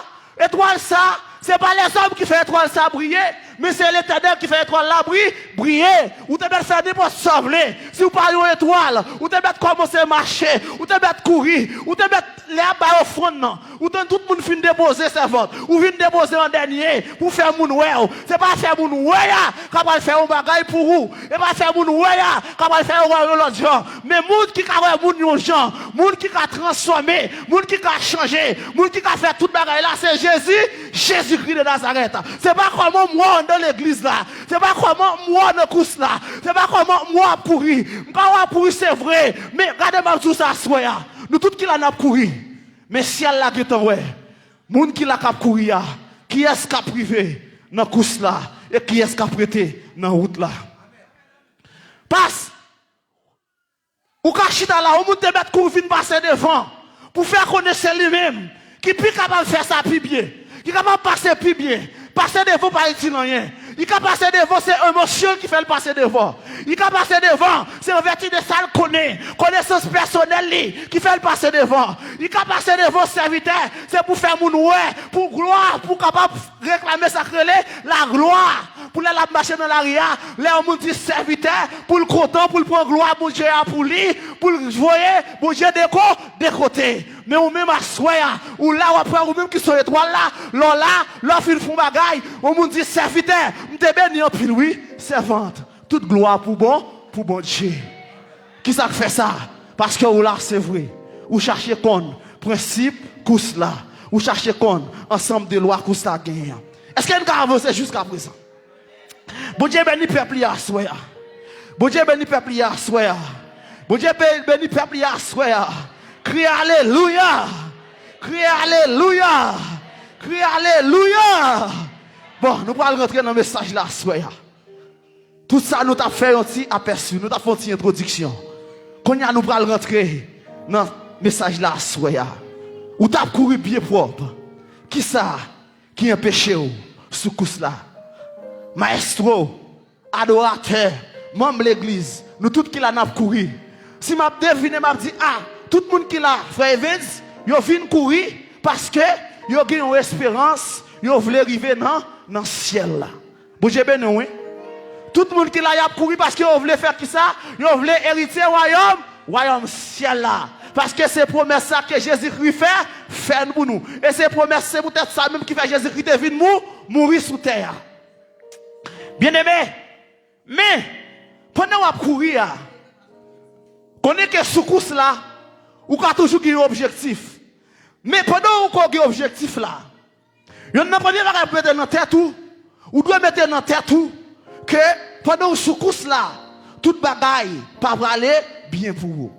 etwal sa, se pa lèzòm ki fè etwal sa briye, men se Letènèl ki fè etwal la bri-, briye. Ou te mèt fè nenpòt sa w vle. Si w pa yon etwal, ou te mèt kòmanse mache, ou te mèt kouri, ou te mèt lè y ap bay ofrann nan, ou tann tout moun fin depoze sèvant, ou vin depoze an dènye pou fè moun wè w. Se pa fè moun wè a k ap al fè yon bagay pou ou. E pa fè moun wè a k ap al fè yon wè yon lòt jan. Men moun ki ka wè moun yon jan, moun ki ka transfòme, moun ki ka chanje, moun ki ka fè tout bagay la, se Jezi, Jezikri de Nazarèt. Se pa kòman m wè w anndan legliz la. Se pa kòman m wè w nan kous la. Se pa kòman m wè w ap kouri. M ka wè w ap kouri, se vre. Men gade m ap di w sa aswè a. Nou tout ki la n ap kouri. Men syèl la gentan wè. Moun ki la k ap kouri a, kiyès k ap rive nan kous la e kiyès k ap rete nan wout la? Pas, ou ka chita la, yon moun te mèt kouri vin pase devan pou fè konnen se li menm ki pi kapab fè sa pi byen, ki kapab pase pi byen. Pase devan pa itil anyen. Li ka pase devan, se emosyon l ki fè l pase devan. Li ka pase devan, se an vèti de sa l konnen, konesans pèsonèl li ki fè l pase devan. Li ka pase devan, sèvitè, se pou fè moun wè, pou glwa, pou kapab reklame sa k rele laglwa. Pou lè l ap mache nan lari a, lè yon moun di sèvitè, pou l kontan, pou l pran glwa Bondye a pou li, pou l voye Bondye de ko-, de kote. Men ou menm aswè a, ou la w ap wè ou menm ki se yon etwal la, lè w la, lè w fin fè yon bagay, yon moun di sèvitè, m te beni anpil wi, sèvant. Tout glwa pou bon, pou Bondye. Kisa k fè sa? Paske ou la, se vre. Ou chache konn prensip kous la. Ou chache konn ansanm de lwa kous la genyen an. Èske n ka avanse jiska prezan? Bondye beni pèp li aswè a. Bondye beni pèp li aswè a. Bondye be- beni pèp li aswè a. Kriye alelouya! Kriye alelouya! Kriye alelouya! Bon, nou pral rantre nan mesaj la aswè a. Tout sa nou t ap fè yon ti apèsi, nou t ap fè yon ti entwodiksyon. Kounye a nou pral rantre nan mesaj la aswè a. Ou t ap kouri byen pwòp. Kisa ki anpeche w sou kous la? Mayestwo, adoratè, manm legliz, nou tout ki la n ap kouri. Si m ap devine, m ap di, a, tout moun ki la, frè Evans, yo vin kouri paske yo gen yon esperans, yo vle rive nan, nan syèl la. Bondye beni w, wi. Tout moun ki la, y ap kouri paske yo vle fè kisa? Yo vle eritye wayòm, wayòm syèl la. Paske se pwomès sa ke Jezikri fè, fè n pou nou. E se pwomès, se poutèt sa menm ki fè Jezikri te vin mou, mouri sou tè a. Byeneme, men, pandan w ap kouri a, konnen ke sou kous la, ou ka toujou gen yon objektif. Men pandan ou ko gen objektif la, yonn nan premye bagay pou mete nan tèt ou, ou dwe mete nan tèt ou ke pandan ou sou kous la, tout bagay pa prale byen pou ou.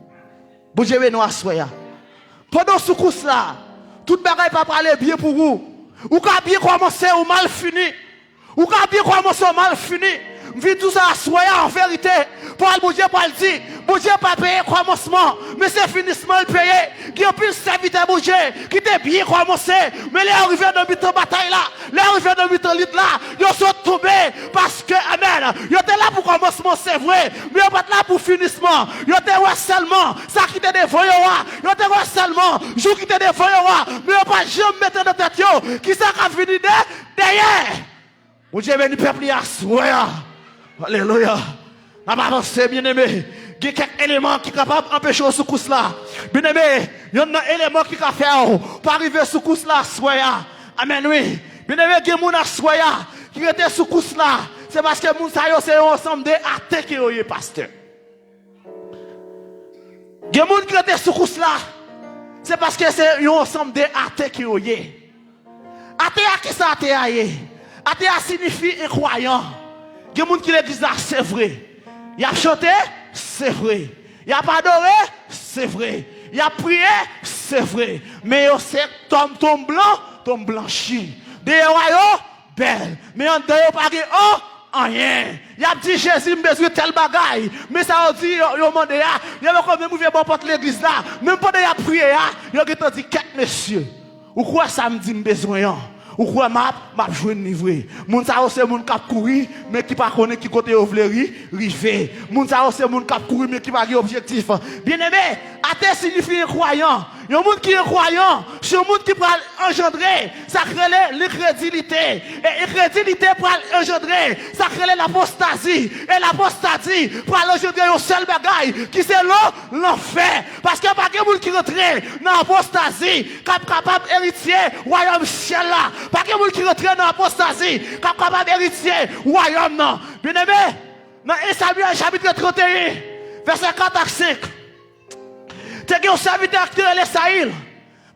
Bondye beni w aswè a. Pandan w sou kous la, tout bagay pa prale byen pou ou. Ou ka byen kòmanse, ou mal fini. Ou ka byen kòmanse, ou mal fini. M vin di w sa aswè a, an verite. Pawòl Bondye pral di, Bondye pa peye kòmansman, men se finisman l peye. Gen anpil sèvitè Bondye ki te byen kòmanse, men lè yo rive nan mitan batay la, lè yo rive nan mitan lit la, yo sot tonbe. Paske, amèn, yo te la pou kòmansman, se vre, men yo pa t la pou finisman. Yo te wè sèlman sa ki te devan yo a. Yo te wè sèlman jou ki te devan yo a. Men yo pa t janm mete nan tèt yo kisa k ap vini de, dèyè. Bondye beni pèp li aswè a. Alelouya. N ap avanse, byeneme. Gen kèk eleman ki kapab anpeche w sou kous la. Byeneme, yonn nan eleman ki ka fè w pa rive sou kous la aswè a. Amèn, wi. Byeneme, gen moun aswè a ki rete sou kous la. Se paske moun sa yo se yon ansanm de ate ke yo ye, pastè. Gen moun ki rete sou kous la, se paske se yon ansanm de ate ke yo ye. Ate a, kisa ate a ye? Ate a siyifi enkwayan. Gen moun ki legliz la, se vre. Y ap chante, se vre. Y ap adore, se vre. Y ap priye, se vre. Men yo se tòm tonm blan, tonm blanchi. Deyò a yo, bèl, men anndan yo pa gen an, anyen. Y ap di, "Jezi, m bezwen tèl bagay." Men sa yo di, yo, yo mande a, yo poko menm rive bò pòt legliz la. Menm pandan y ap priye a, yo gentan di, "Kèt mesye, ou kwè sa m di m bezwen an? Ou kwè m ap, m ap jwenn li vre?" Moun sa yo se moun k ap kouri, men ki pa konnen ki kote yo vle ri, rive. Moun sa yo se moun k ap kouri, men ki pa gen objektif. Byeneme, ate siyifi enkwayan. Yon moun ki enkwayan, se yon moun ki pral anjandre sa k rele lenkredilite. E lenkredilite pral anjandre sa k rele lapostazi. E lapostazi pral anjandre yon sèl bagay, ki se lo, lanfè. Paske pa gen moun ki rantre nan apostazi k ap kapab eritye wayòm syèl la. Pa gen moun ki rantre nan apostazi k ap kapab eritye wayòm nan. Byeneme, nan en Samyèl chapit trannteyen, vèsè kat ak senk, te gen yon sèvitè ki te rele Sayil.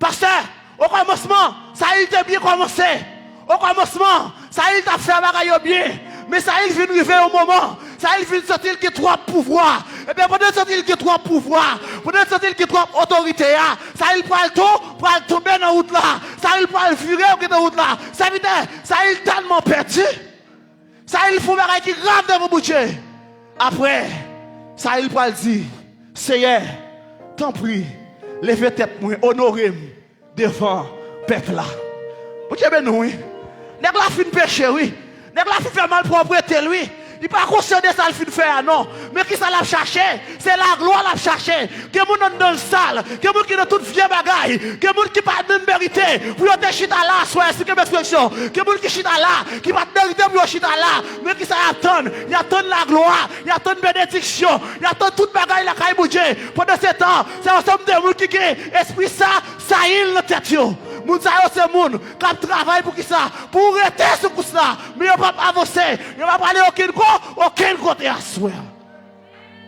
Pastè, okòmansman, Sayil te byen kòmanse. Okòmansman, Sayil t ap fè bagay yo byen. Men Sayil vin rive yon moman, Sayil vin santi l gen twòp pouvwa. Ebyen, pandan l santi l gen twòp pouvwa, pandan l santi l gen twòp otorite a, Sayil pral tou, pral tonbe nan wout la. Sayil pral vire, ou gen nan wout la. Sèvitè, Sayil tèlman pèdi. Sayil fè yon bagay ki grav devan Bondye. Apre, Sayil pral di, "Seyè, tanpri, leve tèt mwen, onore m devan pèp la." Bondye beni w, wi. Nèg la fin peche, wi. Nèg la fin fè malpwòpte l, wi. Li pa konsyan de sa l fin fè a, non. Men kisa l ap chache? Se laglwa l ap chache. Gen moun anndan l sal. Gen moun ki nan tout vye bagay. Gen moun ki pa menm merite pou yo te chita la aswè a, si ke m ekspresyon. Gen moun ki chita la, ki pa t merite pou yo chita la. Men kisa y ap tann? Y ap tann laglwa, y ap tann benediksyon, y ap tann tout bagay lakay Bondye. Pandan se tan, se yon ansanm de moun ki gen espri sa, Sayil nan tèt yo. Moun sa yo se moun k ap travay pou kisa? Pou rete sou kous la. Men yo p ap avanse. Yo p ap ale okenn ko-, okenn kote aswè a.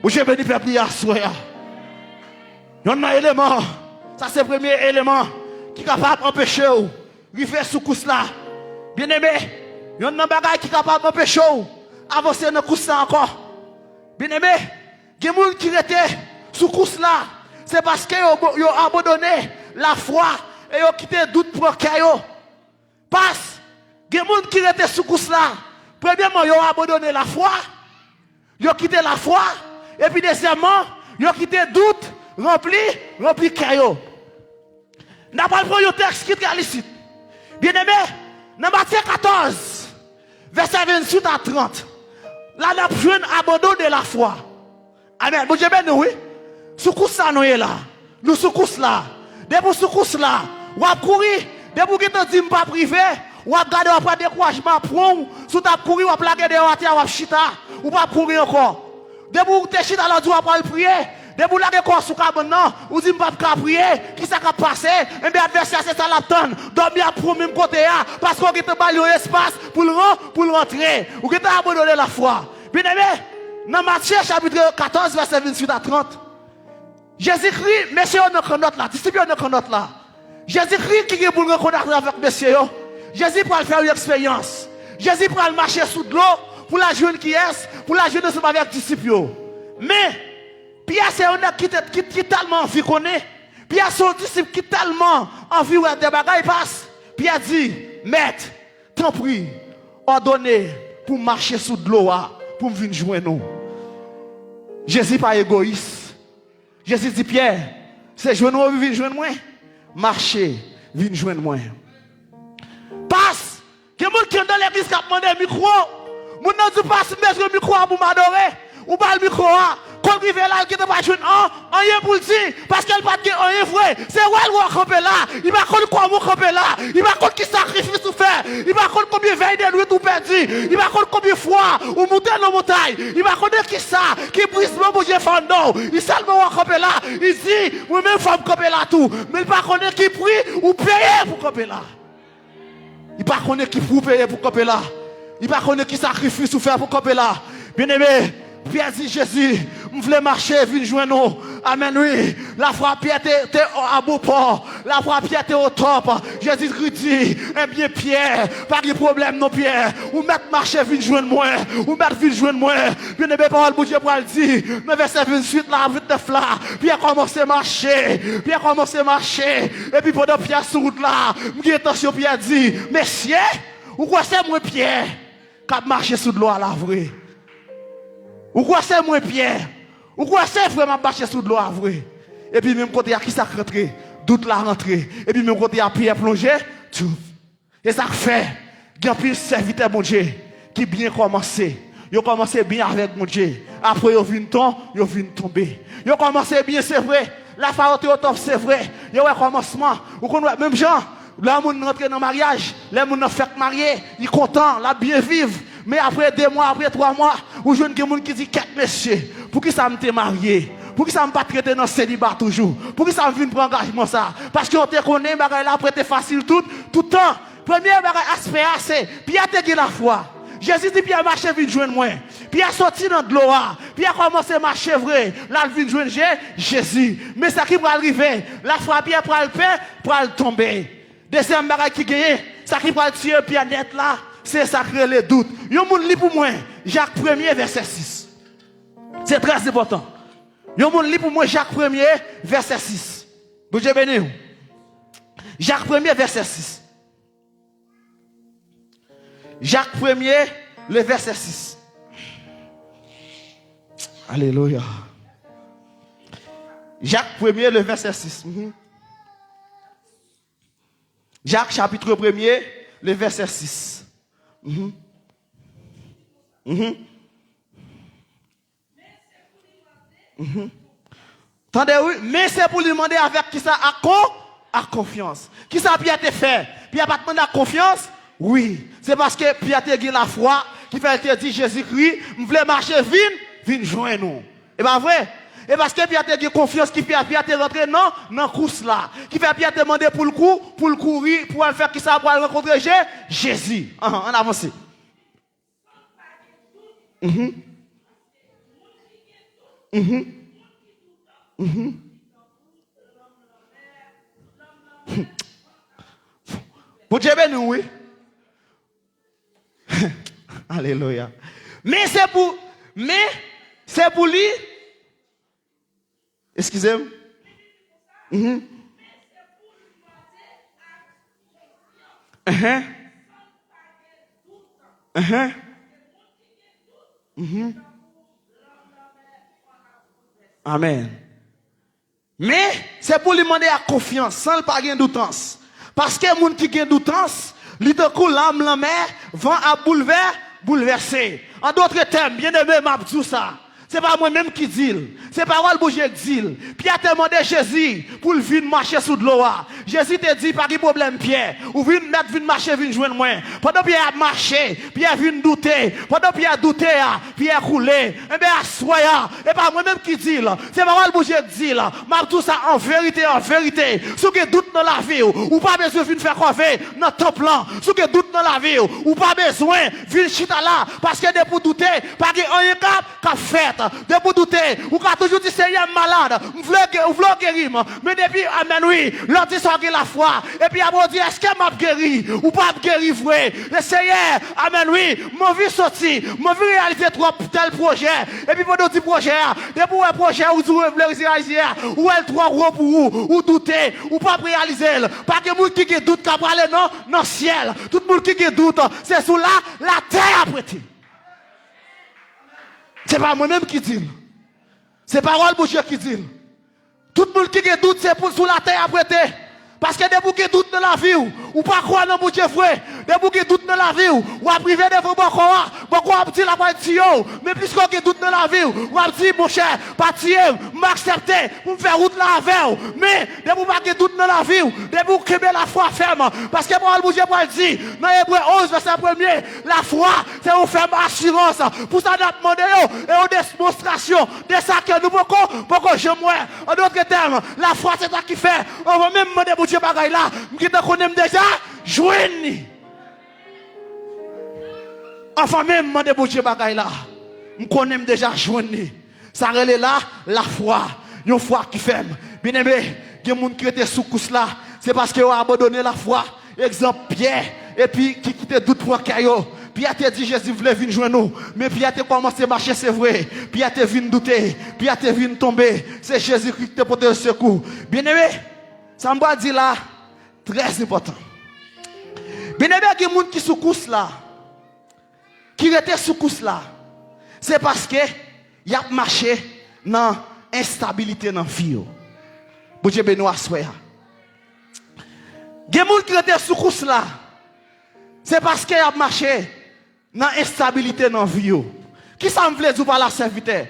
Bondye beni pèp li aswè a. Yonn nan eleman, sa se premye eleman ki kapab anpeche w rive sou kous la. Byeneme, yonn nan bagay ki kapab anpeche w avanse nan kous la ankò. Byeneme, gen moun ki rete sou kous la, se paske yo, yo abandone lafwa e yo kite dout pran kè yo. Pas, gen moun ki rete sou kous la. Premyèman, yo abandone lafwa. Yo kite lafwa. Epi dezyèmman, yo kite dout ranpli, ranpli kè yo. N a pral pran yon tèks ki trè lisit. Byeneme, nan Matye katòz, vèsè venntuit a trant, la n ap jwenn abandon de lafwa. Amèn. Bondye beni w, wi. Sou kous la nou ye la. Nou sou kous la. Depi w sou kous la, w ap kouri. Depi w gentan di m p ap rive, w ap gade, w ap wè dekourajman ap pran w. Si w t ap kouri, w ap lage deyò atè a, w ap chita. Ou p ap kouri ankò. Depi w te chita la, w di w ap al priye. Depi w lage kò w sou kabann nan, ou di m p ap ka priye. Kisa k ap pase? Enben, advèsè a se sa l ap tann. Dòmi ap pran w menm kote a, paske w gentan ba l yon espas pou l ran-, pou l rantre. Ou gentan abandone lafwa. Byeneme, nan Matye chapit katòz, vèsè venntuit a trant, Jezikri, mesye yo nan kannòt la, disip yo nan kannòt la. Jezikri ki gen pou l rankontre avèk mesye yo. Jezi pral fè yon eksperyans. Jezi pral mache sou dlo pou l al jwenn kiyès? Pou l al jwenn ansanm avèk disip yo. Men, Pyè se yon nèg ki te, ki, ki tèlman anvi konnen. Pyè se yon disip ki tèlman anvi wè de bagay, pas. Pyè di, Mèt, tanpri, òdone pou m mache sou dlo a, pou m vin jwenn ou. Jezi pa egoyis. Jezi di Pyè, se jwenn ou w vin jwenn mwen? Mache, vin jwenn mwen. Pas, gen moun ki anndan legliz k ap mande mikwo. Moun nan di w, pas, m bezwen mikwo a pou m adore. Ou ba l mikwo a. Kon l rive la, l gentan pa jwenn an, anyen pou l di, paske l pa t gen anyen vre. Se wè l wè w kanpe la. Li pa konn kòman w kanpe la. Li pa konn ki sakrifis ou fè. Li pa konn konbyen vèy de nwit ou pèdi. Li pa konn konbyen fwa ou moute nan montay. Li pa konnen kisa, ki brizman Bondye fè anndan w. Li sèlman wè w kanpe la. Li di, mwen menm fò m kanpe la tou. Men l pa konnen ki pri ou peye pou kanpe la. Li pa konnen ki pri w peye pou kanpe la. Li pa konnen ki sakrifis ou fè pou kanpe la. Byeneme, Pyè di Jezi, m vle mache vin jwenn ou. Amèn, wi. Lafwa Pyè te, te a bon pò. Lafwa Pyè te otòp. Jezi di, ebyen, Pyè, pa gen pwoblèm non, Pyè. Ou mèt mache vin jwenn mwen. Ou mèt vin jwenn mwen. Byeneme, pawòl Bondye pral di nan vèsè venntuit la, vennèf la, Pyè kòmanse mache. Pyè kòmanse mache. Epi pandan Pyè sou wout la, m gen entansyon Pyè di, mesye, ou kwè se mwen Pyè k ap mache sou dlo a la vre? Ou kwè se mwen Pyè? Ou kwè se vre m ap mache sou dlo a vre? Epi menm kote a, kisa k rantre? Dout la rantre. Epi menm kote a, Pyè plonje. Tchouf. Se sa k fè gen anpil sèvitè Bondye ki byen kòmanse. Yo kòmanse byen avèk Bondye. Apre, yo vin ton-, yo vin tonbe. Yo kòmanse byen, se vre. Lafwa yo te otòp, se vre. Yo wè kòmansman. Ou konn wè, menm jan, lè moun rantre nan maryaj, lè moun nan fèk marye, li kontan, l ap byen viv. Men apre de mwa, apre twa mwa, ou jwenn gen moun ki di, kèt mesye, poukisa m te marye? Poukisa m pa t rete nan seliba toujou? Poukisa m vin pran angajman sa? Paske yo te konnen bagay la p ap rete fasil tout, tout tan. Premye bagay, aspè a, se Pyè te gen lafwa. Jezi di Pyè, mache vin jwenn mwen. Pyè soti nan dlo a. Pyè kòmanse mache vre. L al vin jwenn Je-, Jezi. Men sa ki pral rive, lafwa Pyè pral pè, pral tonbe. Dezyèm bagay ki genyen, sa ki pral tiye Pyè nèt la, se sa k rele dout. Yon moun li pou mwen, Jak premye, vèsè sis. Se trè enpòtan. Yon moun li pou mwen, Jak premye, vèsè sis. Bondye beni w. Jak premye, vèsè sis. Jak premye, le vèsè sis. Alelouya. Jak premye, le vèsè sis. Mhm. Jak chapit premye, le vèsè sis. Mhm. Mhm. Mhm. Tande, wi, men se pou li mande avèk kisa? Ak kon-, ak konfyans. Kisa Pyè te fè? Pyè pa t mande ak konfyans? Wi. Se paske Pyè te gen lafwa ki fè l te di Jezikri, m vle mache vin, vin jwenn ou. E pa vre? E paske Pyè te gen konfyans ki fè Pyè te rantre nan, nan kous la. Ki fè Pyè te mande pou l kou-, pou l kouri, pou al fè kisa? Pou al rankontre Je-, Jezi. Anhan, ann avanse. Mhm. Mhm. Mhm. Bondye beni w, wi. Alelouya. Men se pou, men se pou li, Eskize m. Mhm. Enhen. Enhen. Mhm. Amèn. Men, se pou li mande ak konfyans, san l pa gen doutans. Paske moun ki gen doutans, li tankou lam lanmè, van ap boulvè, boulvèse. An dòt tèm, byeneme, m ap di w sa. Se pa mwen menm ki di l. Se pawòl Bondye k di l. Pyè te mande Jezi pou l vin mache sou dlo a. Jezi te di, "Pa gen pwoblèm, Pyè. Ou vin mèt vin mache, vin jwenn mwen." Pandan Pyè ap mache, Pyè vin doute. Pandan Pyè doute a, Pyè koule. Enben, aswè a, e pa mwen menm ki di l. Se pawòl Bondye k di l. M ap di w sa an verite, an verite. Si w gen dout nan lavi w, ou pa bezwen vin fè kòve nan tanp lan. Si w gen dout nan lavi w, ou pa bezwen vin chita la. Paske depi w doute, pa gen anyen k ap k ap fèt. Depi w doute, ou ka toujou di, "Seyè, m malad, m vle ge-, ou vle w geri m." Men depi, amèn, wi, lè w di sa, w gen lafwa. Epi apre w di, "Èske m ap geri?" Ou p ap geri vre. E Seyè, amèn, wi, m anvi soti, m anvi reyalize twòp tèl pwojè. Epi pandan w di pwojè a, depi w wè pwojè ou di w vle reyalize a, ou wè l twò gwo pou ou, ou doute, ou p ap reyalize l. Pa gen moun ki gen dout k ap prale nan, nan syèl. Tout moun ki gen dout, se sou la, latè y ap rete. Se pa mwen menm ki di l. Se pawòl Bondye ki di l. Tout moun ki gen dout, se pou sou latè y ap rete. Paske depi w gen dout nan lavi w, ou pa kwè nan Bondye vre. Depi w gen dout nan lavi w, w ap rive devan bòkò a. Bòkò a ap di l ap pral tiye w. Men piske w gen dout nan lavi w, w ap di, "Monchè, pa tiye m, m aksepte pou m fè wout la avè w." Men, depi w pa gen dout nan lavi w, depi w kenbe lafwa fèm, paske pawòl Bondye pral di nan Ebre onz, vèsè premye, lafwa, se yon fèm asirans. Pou sa, n ap mande yo, e yon demonstrasyon de sa ke nou poko, poko janm wè. An dòt tèm, lafwa se sa ki fè, anvan menm mande Bondye bagay la, m gentan konnen m deja jwenn li. Anvan menm mande Bondye bagay la, m konnen m deja jwenn li. Sa rele la, lafwa. Yon fwa ki fèm. Byeneme, gen moun ki rete sou kous la, se paske yo abandone lafwa. Egzanp, Pyè, epi ki kite dout pran kè yo. Pyè te di Jezi vle vin jwenn ou, men Pyè te kòmanse mache, se vre. Pyè te vin doute, Pyè te vin tonbe. Se Jezikri ki te pote yo sekou. Byeneme, sa m pral di la, trè enpòtan. Byeneme, gen moun ki sou kous la, ki rete sou kous la, se paske y ap mache nan enstabilite nan vi yo. Bondye beni w aswè a. Gen moun ki rete sou kous la, se paske y ap mache nan enstabilite nan vi yo. Kisa m vle di w pa la, sèvitè?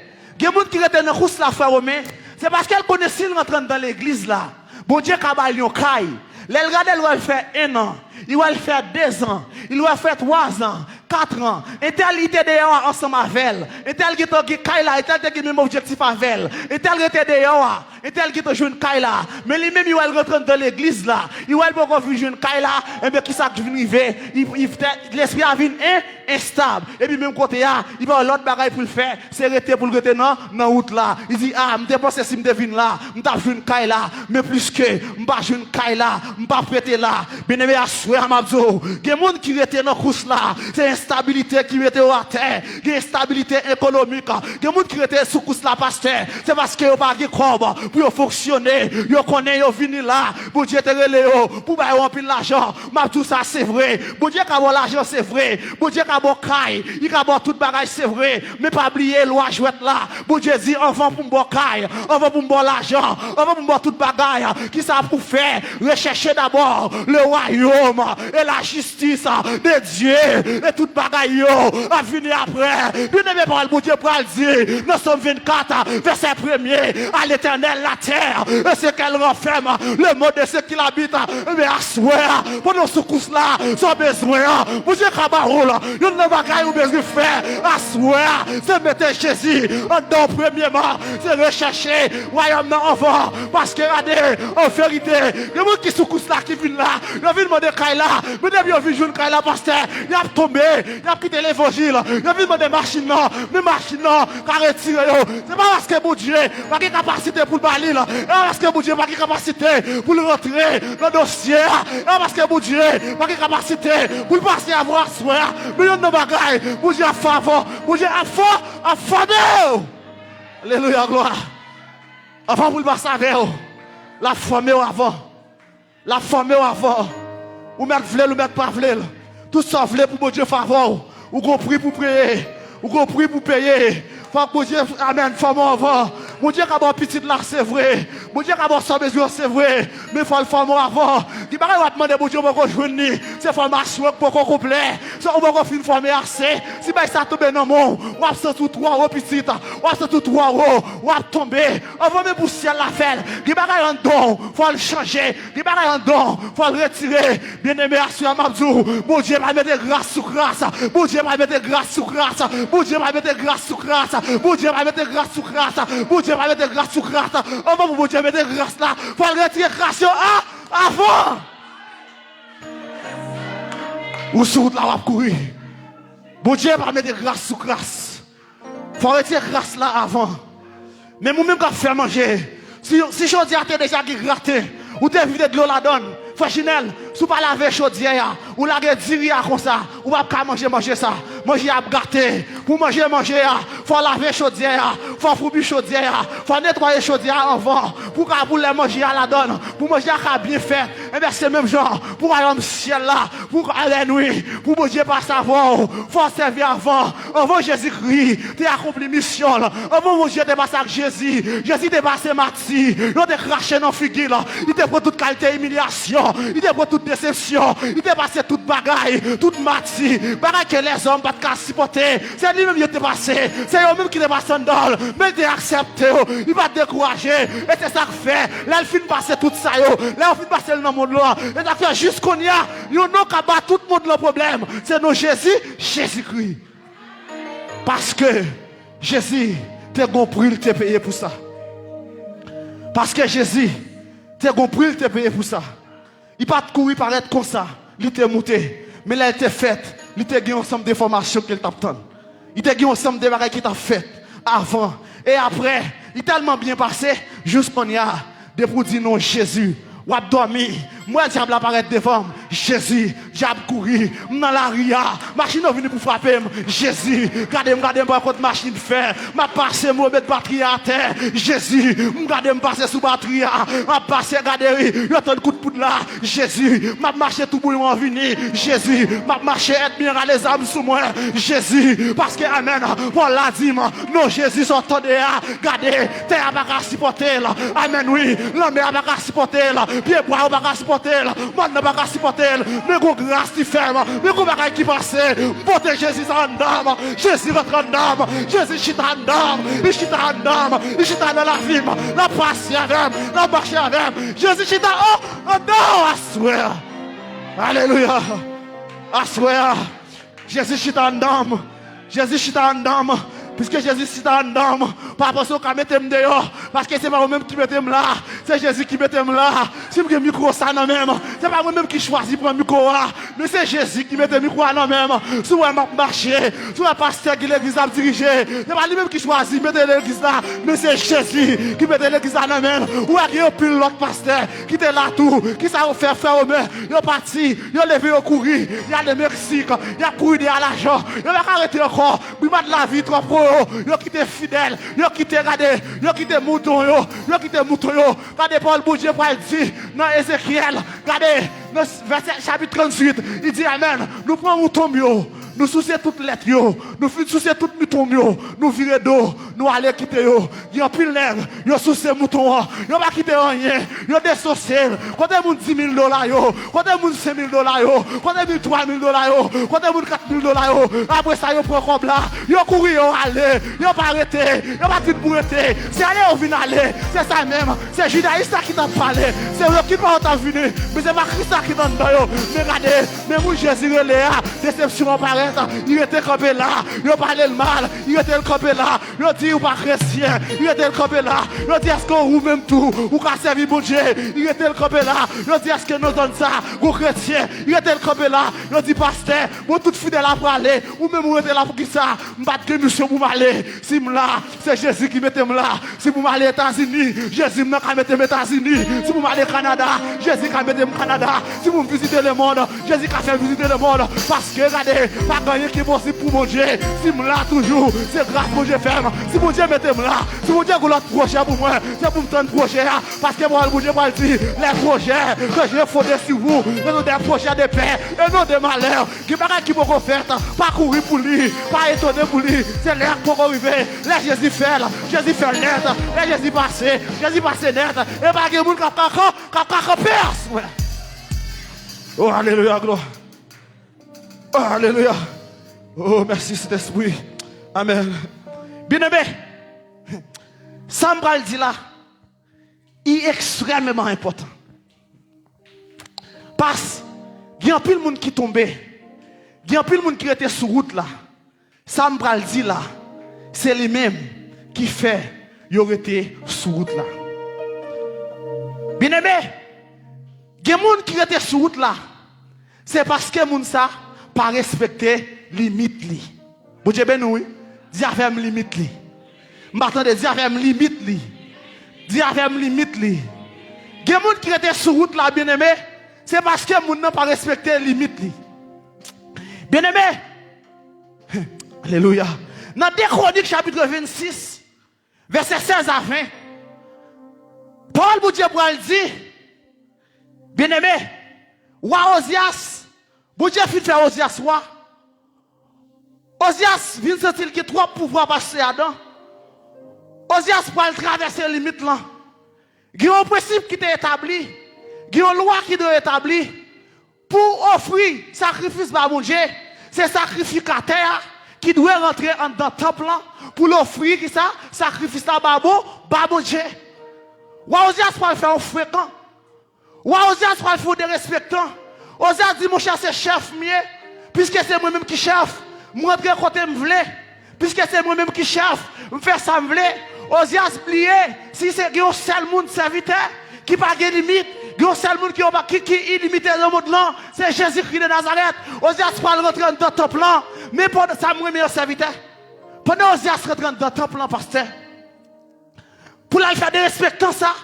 Gen moun ki rete nan kous la, frè Romen, se paske l konnen si l rantre anndan legliz la, Bondye ka ba l yon kay. Lè l gade, l wè l fè en an, li wè l fè dezan, li wè l fè twazan, katran. Entèl li te deyò a ansanm avè l. Entèl gentan gen kay la, entèl te gen menm objektif avè l. Entèl rete deyò a, entèl gentan jwenn kay la. Men li menm, li wè l rantre anndan legliz la, li wè l poko vin jwenn kay la. Enben, kisa k vin rive? Li, li, lespri a vin en, enstab. Epi menm kote a, li pa gen lòt bagay pou l fè, se rete pou l rete nan, nan wout la. Li di, "A, m te panse si m te vin la, m t ap jwenn kay la. Men pliske m pa jwenn kay la, m p ap rete la." Byeneme, aswè a m ap di w, gen moun ki rete nan kous la, se enstabilite ki mete yo atè. Gen enstabilite ekonomik. Gen moun ki rete sou kous la, pastè, se paske yo pa gen kòb pou yo fonksyone. Yo konnen yo vini la, Bondye te rele yo pou ba yo anpil lajan. M ap di w sa, se vre. Bondye ka ba w lajan, se vre. Bondye ka ba w kay, li ka ba w tout bagay, se vre. Men pa bliye lwa jwèt la. Bondye di, "Anvan pou m ba w kay, anvan pou m ba w lajan, anvan pou m ba w tout bagay, kisa pou w fè? Rechèche dabò le royaume et la justice de Dieu, e tout bagay yo ap vini apre." Byeneme, pawòl Bondye pral di nan Sòm vennkat, vèsè premye, "À l'Éternel la terre et ce qu'elle renferme, le monde et ce qu'il habite." Enben, aswè a, pandan w sou kous la, sa w bezwen an, Bondye ka ba w l. Youn nan bagay ou bezwen fè aswè a, se mete Jezi anndan w premyeman. Se rechèche wayòm nan anvan. Paske gade, an verite, gen moun ki sou kous la ki vin la, yo vin mande kay la, men depi yo vin jwenn kay la, pastè, y ap tonbe, y ap kite levanjil, yo vin mande machin nan, men machin nan ka retire yo. Se pa paske Bondye pa gen kapasite pou l ba li l, e pa paske Bondye pa gen kapasite pou l rantre nan dosye a, e pa paske Bondye pa gen kapasite pou l pase avè w aswè a. Men youn nan bagay, Bondye ap fè avè w, Bondye ap fè, ap fòme w. Alelouya, glwa. Anvan pou l pase avè w, l ap fòme w avan. L ap fòme w avan. Ou mèt vle l, ou mèt pa vle l. Tout sa w vle pou Bondye favè w. Ou gon pri pou peye. Ou gon pri pou peye. Fòk Bondye, amèn, fòme w avan. Bondye ka ba w pitit la, se vre. Bondye ka ba w sa w bezwen an, se vre. Men fò l fòme w avan. Gen bagay w ap mande Bondye, ou poko jwenn li. Se fòmasyon k poko konplè. Se ou poko fin fòme ase. Si bagay sa tonbe nan men w, w ap santi w twò wo, pitit. W ap santi w twò wo. W ap tonbe. Anvan menm pou syèl la fè l, gen bagay anndan w, fò l chanje. Gen bagay anndan w, fò l retire. Byeneme, aswè a m ap di w, Bondye pa mete gras sou kras. Bondye pa mete gras sou kras. Bondye pa mete gras sou kras. Bondye pa mete gras sou kras. Bondye pa mete gras sou kras. Anvan pou Bondye mete gras la, fò l retire kras yo a, avan. Ou sou wout la, w ap kouri. Bondye pa mete gras sou kras. Fò w retire kras la avan. Menm ou menm k ap fè manje, si, si chodyè a te deja gen graten, ou te vide dlo ladan l, frè Jinèl, si w pa lave chodyè a, ou lage diri a konsa, ou p ap ka manje manje sa. Manje a ap gate. Pou manje manje a, fò w lave chodyè a, fò w foumi chodyè a, fò w netwaye chodyè a anvan, pou ka, pou lè manje a ladan l, pou manje a ka byen fèt. Enben, se menm jan pou wayòm syèl la, pou alèn wi, pou Bondye pase avè w, fò w sèvi avan. Anvan Jezikri te akonpli misyon l, anvan Bondye te pase ak Jezi, Jezi te pase mati, yo te krache nan figi l, li te pran tout kalite imilyasyon, li te pran tout desepsyon, li te pase tout bagay, tout mati, bagay ke lèzòm pa t ka sipòte. Se li menm yo te pase, se yo menm ki te pase anndan l, men li te aksepte yo, li pa t dekouraje. E se sa k fè, lè l fin pase tout sa yo, lè yo fin pase l nan mond lan, e sa k fè jis kounye a, yon non k ap ba tout mond lan pwoblèm, se non Jezi, Jezikri. Paske Jezi te gon pri l te peye pou sa. Paske Jezi te gon pri l te peye pou sa. Li pa t kouri parèt konsa, li te moute. Men lè l te fèt, li te gen yon ansanm de enfòmasyon ke l t ap tann. Li te gen yon ansanm de bagay ki t ap fèt avan e apre. Li tèlman byen pase, jis kounye a, depi w di non Jezi, w ap dòmi. M wè dyab la parèt devan m. Jezi, dyab kouri. M nan lari a. Machin yo vini pou frape m. Jezi, gade m, gade m pa kont machin fè. M ap pase, m remèt batri a atè. Jezi, m gade m pase sou batri a. M ap pase, gade wi, yo tann kout poud la. Jezi, m ap mache toubouyon an vini. Jezi, m ap mache ènmi an rale zam sou mwen. Jezi, paske amèn, Pòl la di m, non Jezi sa w tande a, gade, tè a pa ka sipòte l. Amèn wi, lanmè a pa ka sipòte l. Pyebwa yo pa ka sipòte l. Mòn nan pa ka sipòte l. Men gon gras ki fè m, men gon bagay ki pase. M pote Jezi sa anndan m. Jezi rantre anndan m. Jezi chita anndan m. Li chita anndan m. Li chita nan lavi m. L ap pase avè m. L ap mache avè m. Jezi chita, o, anndan w aswè a. Alelouya. Aswè a, Jezi chita anndan m. Jezi chita anndan m. Piske Jezi chita anndan m, pa panse w ka mete m deyò. Paske se pa ou menm ki mete m la. Se Jezi ki mete m la. Si m gen mikwo sa nan men m, se pa mwen menm ki chwazi pran mikwo a. Men se Jezi ki mete mikwo a nan men m. Si w wè m ap mache, si w wè pastè ki legliz la ap dirije, se pa li menm ki chwazi mete legliz la. Men se Jezi ki mete legliz la nan men l. Ou wè gen anpil lòt pastè ki te la tou. Kisa yo fè, frè Women? Yo pati, yo leve, yo kouri, y ale Meksik, y ap kouri dèyè lajan, yo pa ka rete ankò, brimad lavi twò pran yo, yo kite fidèl, yo kite, gade, yo kite mouton yo, yo kite mouton yo. Gade pawòl Bondye pral di nan Ezekyèl, gade, nan vèsè chapit tranntuit, li di, amèn, nou pran mouton m yo, nou souse tout lèt yo, nou fin souse tout mouton m yo, nou vire do, nou ale kite yo. Gen anpil nèg, yo souse mouton an, yo pa kite anyen, yo desose l. Kote moun di mil dola yo? Kote moun senk mil dola yo? Kote moun twa mil dola yo? Kote moun kat mil dola yo? Apre sa, yo pran kòb la, yo kouri, yo ale, yo pa rete, yo pa vin pou rete. Se ale yo vin ale, se sa menm. Se jidayis la ki t ap pale, se yo ki pa yo t ap vini, men se pa Kris la ki t anndan yo. Men gade, men moun Jezi rele a, desepsyon an parèt, li rete kanpe la, yo pale l mal, li rete l kanpe la. Yo di ou pa kretyen. Yo rete l kanpe la. Yo di, èske ou menm tou, ou ka sèvi Bondye? Li rete l kanpe la. Yo di, èske nan zòn sa, gon kretyen? Li rete l kanpe la. Yo di, pastè, bon, tout fidèl la prale. Ou menm ou rete la poukisa? M pa t gen misyon pou m ale. Si m la, se Jezi ki mete m la. Si pou m ale Etazini, Jezi m nan ka mete m Etazini. Si pou m ale Kanada, Jezi ka mete m Kanada. Si pou m vizite lemonn, Jezi ka fè m vizite lemonn. Paske, gade, pa Anyen ki posib pou Bondye. Si m la toujou, se gras Bondye fè m. Si Bondye mete m la, si Bondye gen lòt pwojè pou mwen, se pou m tann pwojè a. Paske pawòl Bondye pral di, les projets que j'ai fondés sur vous, ce sont des projets de paix et non de malheur. Gen bagay ki poko fèt, pa kouri pou li, pa etone pou li. Se lè a k poko rive. Lè Jezi fè l, Jezi fè l nèt. Lè Jezi pase, Jezi pase nèt. E pa gen moun k ap ka, k ap ka kanpe ansanm. Oh, alelouya, glwa. Oh, alelouya. Oh, mèsi, Sentespri. Amèn. Byeneme, sa m pral di la, li ekstrèmeman enpòtan. Pas, gen anpil moun ki tonbe. Gen anpil moun ki rete sou wout la. Sa m pral di la, se li menm ki fè yo rete sou wout la. Byeneme, gen moun ki rete sou wout la, se paske moun sa pa respekte limit li. Bondye beni w, wi. Di avè m limit li. M pa tande, di avè m limit li. Di avè m limit li. Gen moun ki rete sou wout la, byeneme, se paske moun nan pa respekte limit li. Byeneme, alelouya. Nan de Kwonik chapit vennsis, vèsè sèz a ven, pawòl Bondye pral di, byeneme, wa Ozyas, Bondye fin fè Ozyas wa. Ozyas vin santi l gen twòp pouvwa pase adan. Ozyas pral travèse limit lan. Gen yon prensip ki te etabli, gen yon lwa ki dwe etabli. Pou ofri sakrifis ba Bondye, se sakrifikatè a ki dwe rantre anndan tanp lan pou l ofri kisa? Sakrifis la ba bon, ba Bondye. Wa Ozyas pral fè yon frekan. Wa Ozyas pral fè yon derespektan. Ozyas di, monchè, se chèf m ye. Piske se mwen menm ki chèf, m rantre kote m vle. Piske se mwen menm ki chèf, m fè sa m vle. Ozyas bliye, si se gen yon sèl moun, sèvitè, ki pa gen limit, gen yon sèl moun ki, ki, ki ilimite nan mond lan, se Jezikri de Nazarèt. Ozyas pral rantre anndan tanp lan. Men pandan sa, m renmen yon sèvitè. Pandan Ozyas rantre anndan tanp lan, pastè, pou l al fè derespektan sa,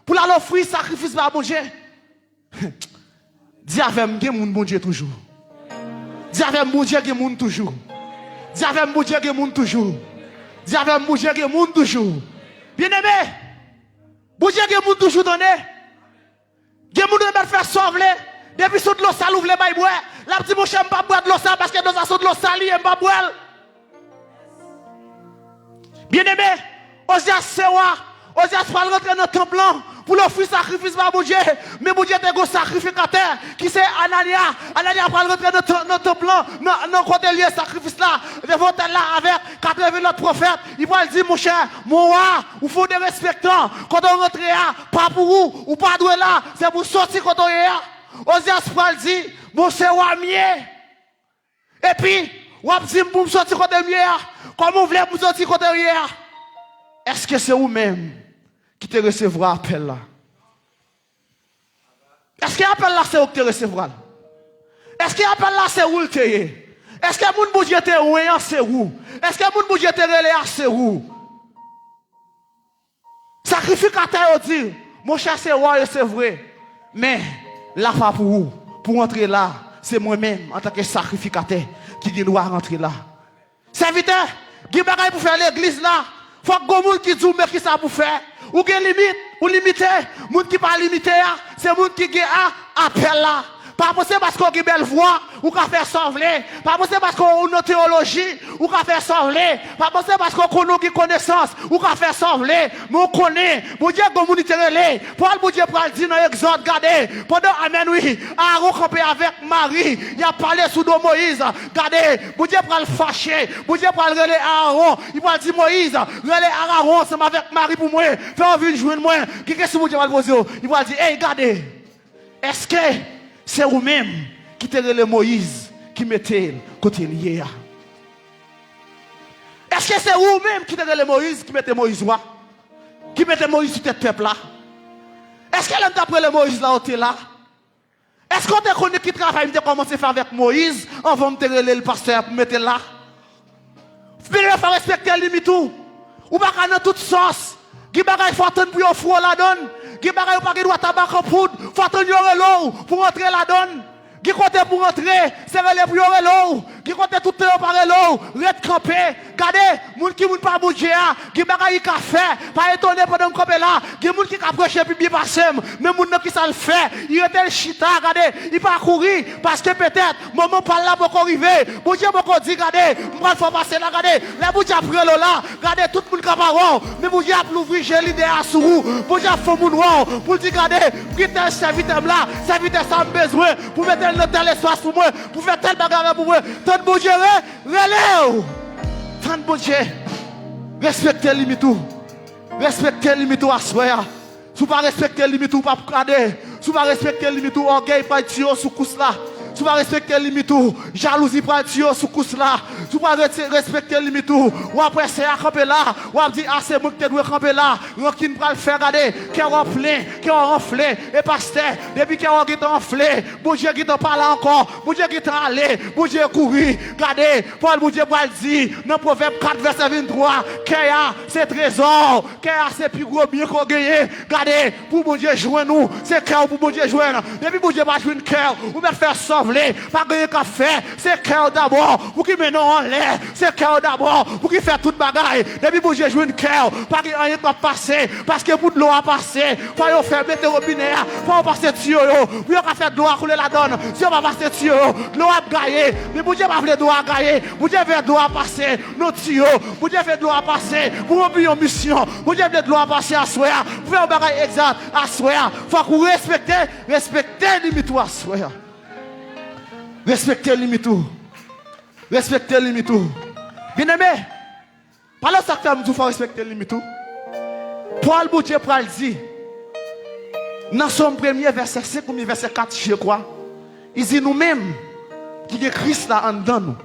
pou l al ofri sakrifis ba Bondye, di avè m, gen moun Bondye toujou. Di avè m, Bondye gen moun toujou. Di avè m, Bondye gen moun toujou. Di avè m, Bondye gen moun toujou. Byeneme, Bondye gen moun toujou, tande. Gen moun ou mèt fè sa w vle. Depi se dlo sal ou vle bay bwè, l ap di, monchè, m p ap bwè dlo sa, paske dlo sa se dlo sal li ye, m p ap bwè l. Byeneme, Ozyas se wa. Ozyas pral rantre nan tanp lan pou l ofri sakrifis ba Bondye. Men Bondye te gen yon sakrifikatè ki se Ananya. Ananya pral rantre nan tan-, nan tanp lan, nan, nan kote l ye, sakrifis la, devan otèl la avèk katreven lòt pwofèt. Li pral di, monchè, mon wa, ou fè w derespektan. Kote w rantre a, pa pou ou, ou pa dwe la. Se pou w soti kote w ye a. Ozyas pral di, bon, se wa m ye. Epi, w ap di m pou m soti kote m ye a? Kòman w vle pou m soti kote m ye a? Èske se ou menm ki te resevwa apèl la? Èske apèl la se ou ki te resevwa l? Èske apèl la se ou l te ye? Èske moun Bondye te wen an se ou? Èske moun Bondye te rele a se ou? Sakrifikatè yo di, monchè, se wa yo, se vre. Men, la pa pou ou. Pou w antre la, se mwen menm, antanke sakrifikatè, ki gen dwa rantre la. Sèvitè, gen bagay pou fè legliz la. Fòk gon moun ki di w men kisa pou fè. Ou gen limit, ou limite. Moun ki pa limite a, se moun ki gen a, apèl la. Pa panse paske w gen bèl vwa, ou ka fè sa w vle. Pa panse paske w nan teyoloji, ou ka fè sa w vle. Pa panse paske w konnen w gen konesans, ou ka fè sa w vle. Men w konnen, Bondye gen moun li te rele. Pawòl Bondye pral di nan Egzòd, gade, pandan, amèn, wi, Aaron kanpe avèk Mari, y ap pale sou do Moyiz. Gade, Bondye pral fache, Bondye pral rele Aaron. Li pral di Moyiz, rele Aaron ansanm avèk Mari pou mwen. Fè yo vin jwenn mwen. Ki kesyon Bondye pral poze yo? Li pral di, ey, gade. Èske se ou menm ki te rele Moyiz ki mete l kote l ye a? Èske se ou menm ki te rele Moyiz ki mete Moyiz wa? Ki mete Moyiz sou tèt pèp la? Èske lè m t ap rele Moyiz la, ou te la? Èske w te konnen ki travay m te kòmanse fè avèk Moyiz anvan m te rele l pastè a pou m mete l la? Byeneme, fò w respekte limit ou. Ou pa ka nan tout sòs. Gen bagay fò w tann pou yo fou w ladan l. Gen bagay ou pa gen dwa tabak an poud. Fò w tann yo rele w pou w antre ladan l. Gen kote pou w antre, se rele pou yo rele w. Gen kote tout tan yo pa rele w, ret kanpe. Gade, moun ki moun pa Bondye a, gen bagay li ka fè. Pa etone pandan m kanpe la, gen moun ki ka preche pi byen pase m. Men moun nan ki sa l fè, li rete l chita, gade, li pa kouri, paske petèt moman pa l la poko rive. Bondye poko di, gade, m pral fè w pase la, gade. Lè Bondye ap rele w la, gade, tout moun ka pa wè w, men Bondye ap louvri je lidè a sou ou. Bondye ap fè moun wè w, pou l di, gade, m gen tèl sèvitè m la, sèvitè sa m bezwen pou mete l nan tèl espas pou mwen, pou fè tèl bagay avè pou mwen. Tann Bondye re, rele w. Tann Bondye. Respekte limit ou. Respekte limit ou aswè a. Si w pa respekte limit ou, w p ap gade. Si w pa respekte limit ou, ògèy pral tiye w sou kous la. Si w pa respekte limit ou, jalouzi pral tiye w sou kous la. Si w pa rete respekte limit ou, w ap wè sè a kanpe la, w ap di, a, se mwen ki te dwe kanpe la. Rankin pral fè, gade, kè w ap plen, kè w ap anfle. E pastè, depi kè w gentan anfle, Bondye gentan pa la ankò, Bondye gentan ale, Bondye kouri. Gade, pawòl Bondye pral di nan Pwovèb kat vèsè venntwa, kè a se trezò, kè a se pi gwo byen ke w genyen. Gade, pou Bondye jwenn ou, se kè w pou Bondye jwenn. Depi Bondye pa jwenn kè w, ou mèt fè sa w vle, pa gen anyen k ap fè. Se kè w dabò pou ki mennen w anlè. Se kè w dabò pou ki fè tout bagay. Depi Bondye jwenn kè w, pa gen anyen k ap pase. Paske pou dlo a pase, fò yo fè mete wobinè a, fò yo pase tiyo yo, pou yo ka fè dlo a koule ladann. Si yo pa pase tiyo yo, dlo a ap gaye. Men Bondye pa vle dlo a gaye. Bondye vle dlo a pase nan tiyo. Bondye vle dlo a pase pou ranpli yon misyon. Bondye vle dlo a pase aswè a pou fè yon bagay egzat aswè a. Fòk ou respekte, respekte limit ou aswè a. Respekte limit ou. Respekte limit ou. Byeneme, pale sa k fè m di w fò w respekte limit ou. Pawòl Bondye pral di nan Sòm premye, vèsè senk oubyen vèsè kat, je kwa, li di, nou menm ki gen Kris la anndan nou,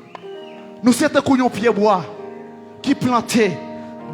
nou se tankou yon pyebwa ki plante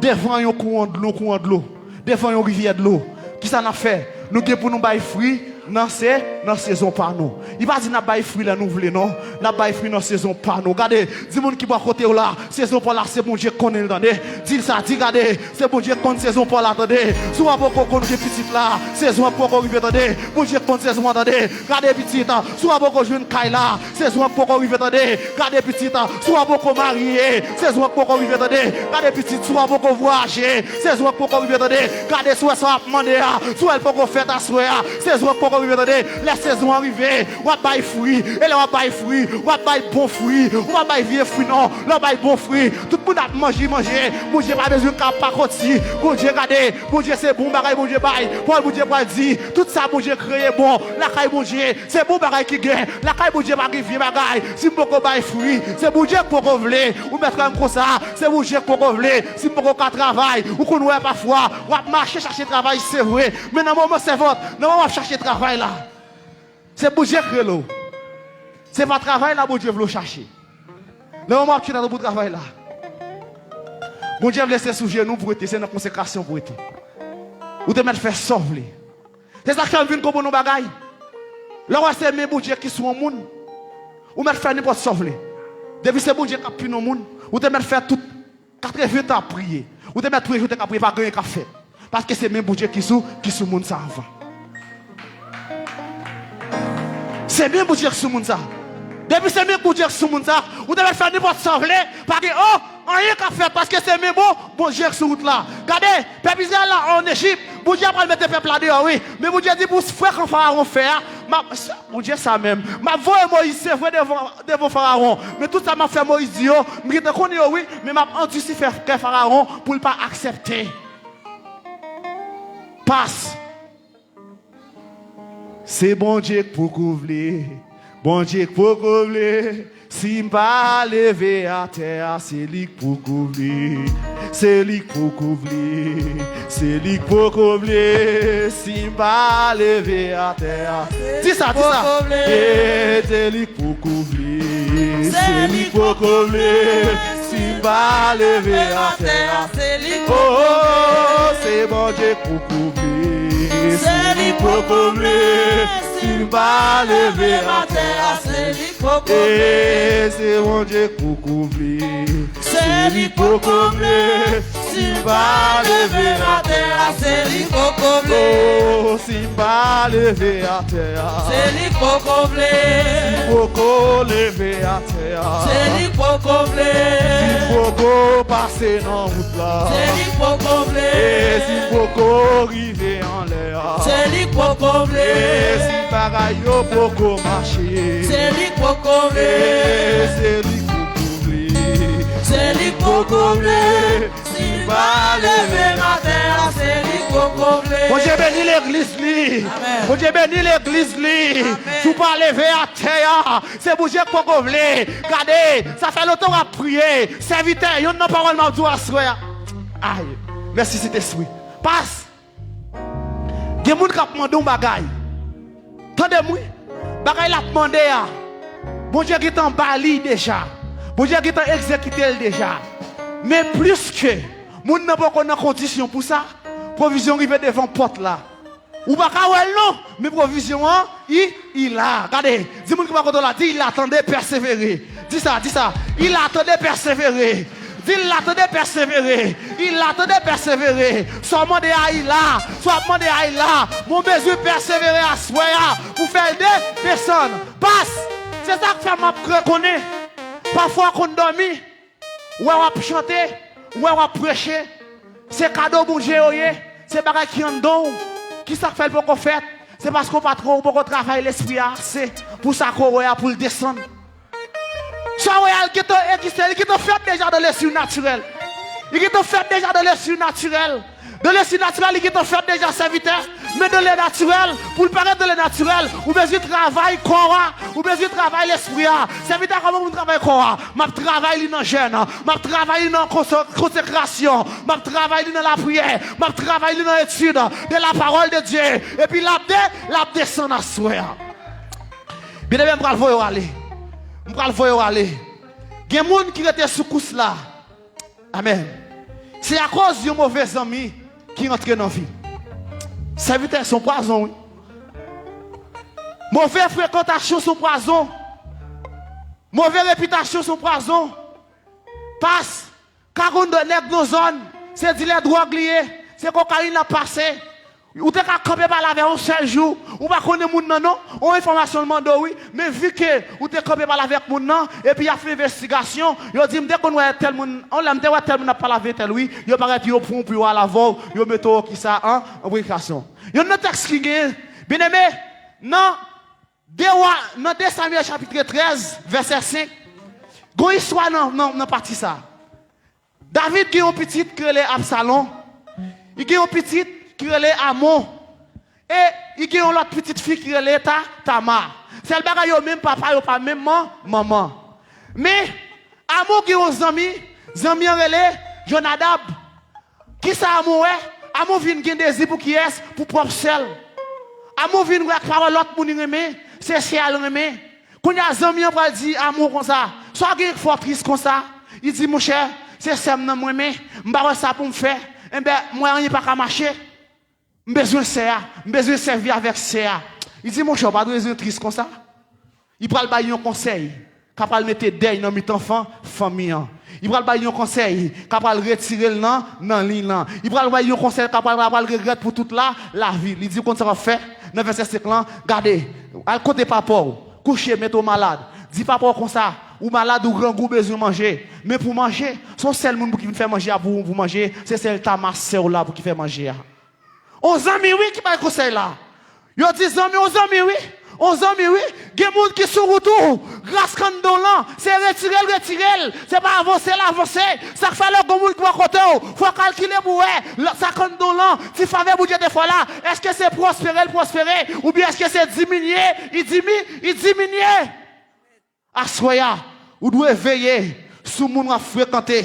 devan yon kouran dlo, kouran dlo, devan yon rivyè dlo. Kisa n ap fè? Nou gen pou nou bay fwi nan se, nan sezon pa nou. Li pa di n ap bay fwi lè nou vle, non. N ap bay fwi nan sezon pa nou. Gade, di moun ki bò kote w la, sezon pa w la, se Bondye k konnen l, tande. Di l sa, di, gade, se Bondye k konn sezon pa w la, tande. Si w pa poko konn gen pitit la, sezon an poko rive, tande. Bondye k konn sezon an, tande. Gade, pitit, si w pa poko jwenn kay la, sezon an poko rive, tande. Gade, pitit, si w pa poko marye, sezon an poko rive, tande. Gade, pitit, si w pa poko vwayaje, sezon an poko rive, tande. Gade, si w wè sa w ap mande a, si w wè l poko fèt aswè a, sezon an poko rive, tande. Lè sezon an rive, w ap bay fwi. E lè w ap bay fwi, w ap bay bon fwi. Ou pa bay vye fwi, non. Lè w bay bon fwi, tout moun ap manje, manje. Bondye pa bezwen ka pa konti. Bondye, gade, Bondye se bon bagay Bondye bay. Pawòl Bondye pral di, tout sa Bondye kreye bon. Lakay Bondye, se bon bagay ki gen. Lakay Bondye pa gen vye bagay. Si m poko bay fwi, se Bondye k poko vle. Ou mèt wè m konsa, se Bondye k poko vle. Si m poko ka travay, ou konn wè pafwa, w ap mache chache travay, se vre. Men nan moman sèvant, nan moman w ap chache travay la, se Bondye k rele w. Se pa travay la Bondye vle w chache. Nan moman w ap chita pou travay la, Bondye vle se sou jenou w pou rete, se nan konsekrasyon w pou rete. Ou te mèt fè sa w vle. Se sa k fè m vin konprann yon bagay. Lè w wè se men Bondye ki sou yon moun, ou mèt fè nenpòt sa w vle. Depi se Bondye k ap pini yon moun, ou te mèt fè tout katreven tan ap priye. Ou te mèt priye, ou te ka priye, pa gen anyen k ap fèt. Paske se men Bondye ki sou, ki sou moun sa anvan. Se men Bondye ki sou moun sa. Depi se men Bondye ki sou moun sa, ou te mèt fè nenpòt sa w vle, pa gen, o, anyen k ap fèt, paske se men bon, Bondye ki sou wout la. Gade, pèp Izrayèl la ann Ejip, Bondye pral mete pèp la deyò, wi. Men Bondye di pou frekan Farawon fè a, m ap, Bondye sa menm, m ap voye Moyiz, se vre, devan, devan Farawon. Men tout sa m ap fè Moyiz di yo, m gentan konnen yo, wi, men m ap andisi fè kè Farawon pou l pa aksepte. Pas. Se Bondye k poko vle. Bondye k poko vle. Si m pa leve atè a, se li k poko vle. Se li k poko vle. Se li k poko vle. Si m pa leve atè a. Di sa, di sa. E se li k poko vle. Se li k poko vle. Si m pa leve atè a. Se li k poko vle. Oh, se Bondye k poko vle. Se li k poko vle. Si m pa leve atè a, se li k poko vle. E se Bondye k poko vle. Se li k poko vle. Si m pa leve atè a, se li k poko vle. Oh, si m pa leve atè a, se li k poko vle. Si m poko leve atè a, se li k poko vle. Si m poko pase nan wout la, se li k poko vle. E si m poko rive anlè a, se li k poko vle. E si bagay yo poko mache, se li k poko vle. E se li k poko vle. Se li k poko vle. Si m pa leve atè a, se li k poko vle. Bondye beni legliz li. Amèn. Bondye beni legliz li. Amèn. Si w pa leve atè a, se Bondye k poko vle. Gade, sa fè lontan w ap priye. Sèvitè, yonn nan pawòl m ap di w aswè a. Ay, mèsi Sentespri. Pas. Gen moun k ap mande yon bagay. Tande m wi. Bagay l ap mande a, Bondye gentan ba li deja. Bondye gentan egzekite l deja. Men plis ke moun nan poko nan kondisyon pou sa, pwovizyon rive devan pòt la. Ou pa ka wè l non, men pwovizyon an, i, i la. Gade, di moun ki bò kote w la, di, il attendait, persévérer. Di sa, di sa. Il attendait, persévérer. Di, il attendait, persévérer. Il attendait, persévérer. Sa w mande a, i la. Sa w ap mande a, i la. Mwen bezwen pèsevere aswè a pou fè l de, desann. Pas. Se sa k fè m ap kre konnen. Pafwa w konn dòmi. Ou wè w ap chante, ou wè w ap preche. Se kado Bondye yo ye, se bagay ki anndan w. Kisa k fè l poko fèt? Se paske w pa twò, ou poko travay lespri a ase pou sa ke w wè a pou l desann. Sa w wè a, l gentan egziste, li gentan fèt deja dans le surnaturel. Li gentan fèt deja dans le surnaturel. Dans le surnaturel, li gentan fèt deja, sèvitè. Men dans le naturel, pou l parèt dans le naturel, ou bezwen travay kò a, ou bezwen travay lespri a. Sèvitè, kòman pou m travay kò a? M ap travay li nan jèn, m ap travay li nan konse-, konsekrasyon, m ap travay li nan lapriyè, m ap travay li nan etid de la parole de Dieu. Epi l ap de, l ap desann aswè a. Byeneme, m pral voye w ale. M pral voye w ale. Gen moun ki rete sou kous la. Amèn. Se akoz yon move zanmi ki rantre nan vi. Sèvitè, se yon pwazon, wi. Move frekantasyon se yon pwazon. Move repitasyon se yon pwazon. Pas, ka konn de nèg nan zòn, se dilè dwòg li ye, se kokayin l ap pase. Ou te ka kanpe pale avè l yon sèl jou, ou pa konnen moun nan non, yon enfòmasyon l mande w wi, men vi ke ou te kanpe pale avèk moun nan, epi y ap fè envestigasyon, yo di m te konn wè tèl moun, yon lè m te wè tèl moun ap pale avè tèl wi, yo parèt yo pran w pou yo al avè w, yo mete w kisa an, an predikasyon. Youn nan tèks ki genyen, byeneme, nan de Wa, nan de Samyèl chapit trèz, vèsè senk, gon istwa nan, nan, nan pati sa. David gen yon pitit ki rele Absalon. Li gen yon pitit ki rele Amon. E li gen yon lòt pitit fi ki rele Ta, Tama. Sèl bagay yo menm papa, yo pa menm man, manman. Men, Amon gen yon zanmi, zanmi an rele Jonadab. Kisa Amon wè? Amon vin gen dezi pou kiyès? Pou pwòp sè l. Amon vin wè ak pawòl lòt moun li renmen, se sè a l renmen. Kounye a, zanmi an pral di Amon konsa, sa w gen k fè w tris konsa? Li di, monchè, se sè m nan m renmen, m pa wè sa pou m fè. Enben, mwen, anyen pa ka mache. M bezwen sè a, m bezwen sèvi avèk sè a. Li di, monchè, w pa t bezwen tris konsa. Li pral bay yon konsèy k ap pral mete dèy nan mitan fan, fanmi an. Li pral bay yon konsèy k ap pral retire l nan, nan liy lan. Li pral bay yon konsèy k ap pral, pral regrèt pou tout la, lavi. Li di w konn sa w ap fè nan vèsè senk lan, gade, al kote papa w, kouche, mete w malad. Di papa w konsa, ou malad, ou grangou, ou bezwen manje. Men pou manje, se yon sèl moun pou ki vin fè manje a pou, pou manje, se sèl Tama sè w la pou ki fè manje a. On zanmi wi ki bay konsèy la. Yo di zanmi, on zanmi wi. On zanmi wi. Gen moun ki sou wout ou. Gras k anndan w lan, se retire l, retire l. Se pa avanse l avanse. Sa k fè lè gon moun ki bò kote w, fò w kalkile pou w wè, lè, sa k anndan w lan, ti favè Bondye te fè w la, èske se pwospere l pwospere, oubyen èske se diminye, li dimi-, li diminye? Aswè a, ou dwe veye sou moun w ap frekante.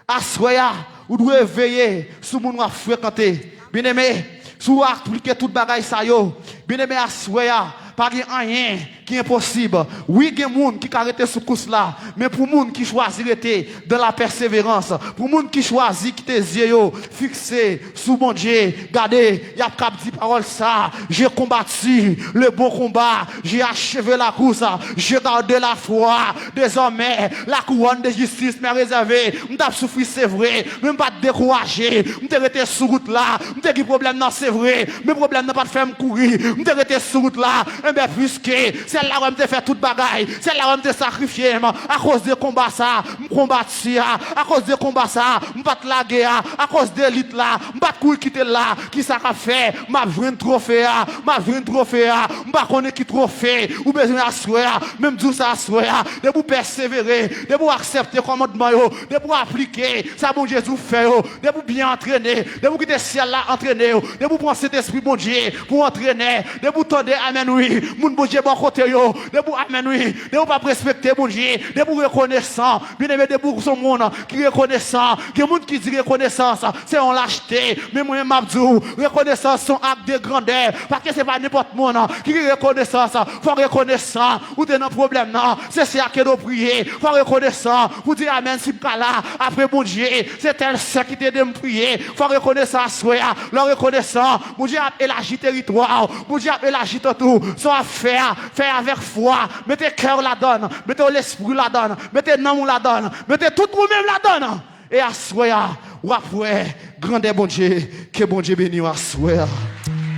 Aswè a, ou dwe veye sou moun w ap frekante. Byeneme, si w aplike tout bagay sa yo, byeneme, aswè a, pa gen anyen ki enposib. Wi, gen moun ki ka rete sou kous la, men pou moun ki chwazi rete dans la persévérance, pou moun ki chwazi kite zye yo fikse sou Bondye, gade, y ap kab di pawòl sa: J'ai combattu le bon combat, j'ai achevé la course, j'ai gardé la foi. Désormais, la couronne de justice m'est réservée. M t ap soufri, se vre, men m pa t dekouraje. M te rete sou wout la. M te gen pwoblèm nan, se vre, men pwoblèm nan pa t fè m kouri. M te rete sou wout la. Enben, piske sèl la wè m te fè tout bagay, sèl la wè m te sakrifye m akoz de konba sa m konbati a, akoz de konba sa m pa t lage a, akoz de lit la m pa t kouri kite l la, kisa k ap fè m ap jwenn twofe a? M ap jwenn twofe a. M pa konnen ki twofe ou bezwen aswè a, men m di w sa aswè a, depi w pèsevere, depi w aksepte kòmandman yo, depi w aplike sa Bondye di w fè yo, depi w byen antrene, depi w kite syèl la antrene w, depi w pran Sentespri Bondye pou antrenè, depi w tande amèn wi, moun Bondye bò kote yo, depi w amèn wi, depi w p ap respekte Bondye, depi w rekonesan, byeneme, depi w se yon moun ki rekonesan, gen moun ki di rekonesans se yon lachte, men mwen menm m ap di w, rekonesans se yon ak de grandè, paske se pa nenpòt moun ki gen rekonesans, fò w rekonesan, ou te nan pwoblèm nan, se sa ke nou priye, fò w rekonesan, pou di amèn si m ka la, apre Bondye, se tèl sè ki te ede m priye, fò w rekonesan aswè a, lè w rekonesan, Bondye ap elaji teritwa w, Bondye ap elaji tant ou, sa w ap fè a, fè avèk fwa, mete kè w ladann, mete w lespri w ladann, mete nanm ou ladann, mete tout ou menm ladann, e aswè a, w ap wè grandè Bondye, ke Bondye beni w aswè a.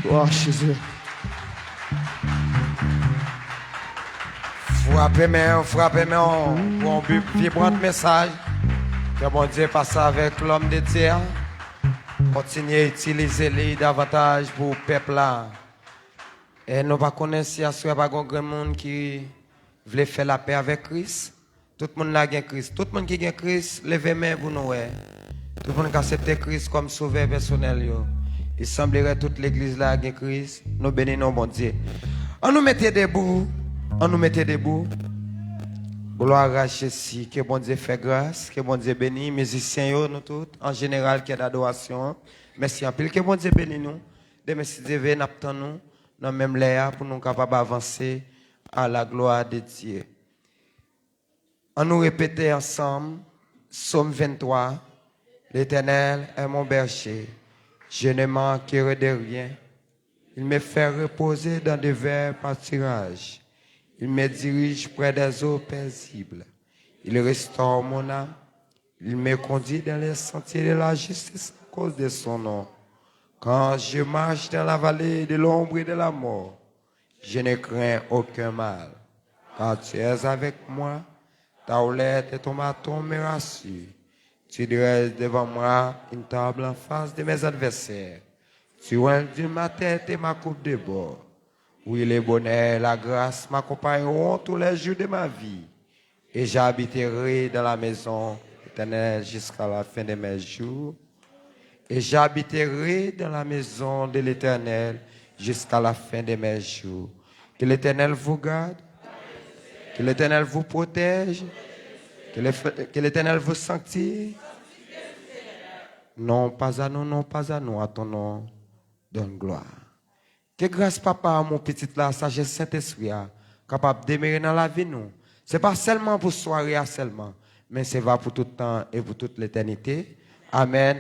Glwa a Jezi. Frape men w, frape men w pou yon bi- vibrant mesaj. Ke Bondye pase avèk lòm de Dye a. Kontinye itilize li davantaj pou pèp la. E nou pa konnen si aswè pa gon grenn moun ki vle fè lapè avèk Kris. Tout moun la gen Kris. Tout moun ki gen Kris, leve men pou nou wè. Tout moun k aksepte Kris kòm sovè pèsonèl yo. Li sanblere tout legliz la gen Kris. Nou beni non Bondye. An nou mete debou. An nou mete debou. Glwa a Jezi. Ke Bondye fè gras. Ke Bondye beni mizisyen yo, nou tout. An jeneral, kè dadorasyon an. Mèsi anpil. Ke Bondye beni nou. Demen, si Dye vle, n ap tann nou nan menm lè a pou nou kapab avanse à la gloire de Dieu. An nou repete ansanm, Sòm venntwa, L'Éternel est mon berger, je ne manquerai de rien. Il me fait reposer dans de verts pâturages. Il me dirige près des eaux paisibles. Il restaure mon âme. Il me conduit dans les sentiers de la justice à cause de son nom. Quand je marche dans la vallée de l'ombre de la mort, je ne crains aucun mal, car tu es avec moi. Ta houlette et ton bâton me rassurent. Tu dresses devant moi une table en face de mes adversaires. Tu ointes de ma tête et ma coupe déborde. Oui, le bonheur et la grâce m'accompagneront tous les jours de ma vie. Et j'habiterai dans la maison de l'Éternel jusqu'à la fin de mes jours. Et j'habiterai dans la maison de l'Éternel jusqu'à la fin de mes jours. Que l'Éternel vous garde. Que l'Éternel vous protège. Que le- que l'Éternel vous sanctifie. Non pas à nous, non pas à nous, à ton nom donne gloire. Ke gras Papa, amou Pitit la, sajès Sentespri a kapab demere nan lavi nou. Se pa sèlman pou sware a sèlman, men se va pou tout tan e pou tout letènite. Amèn.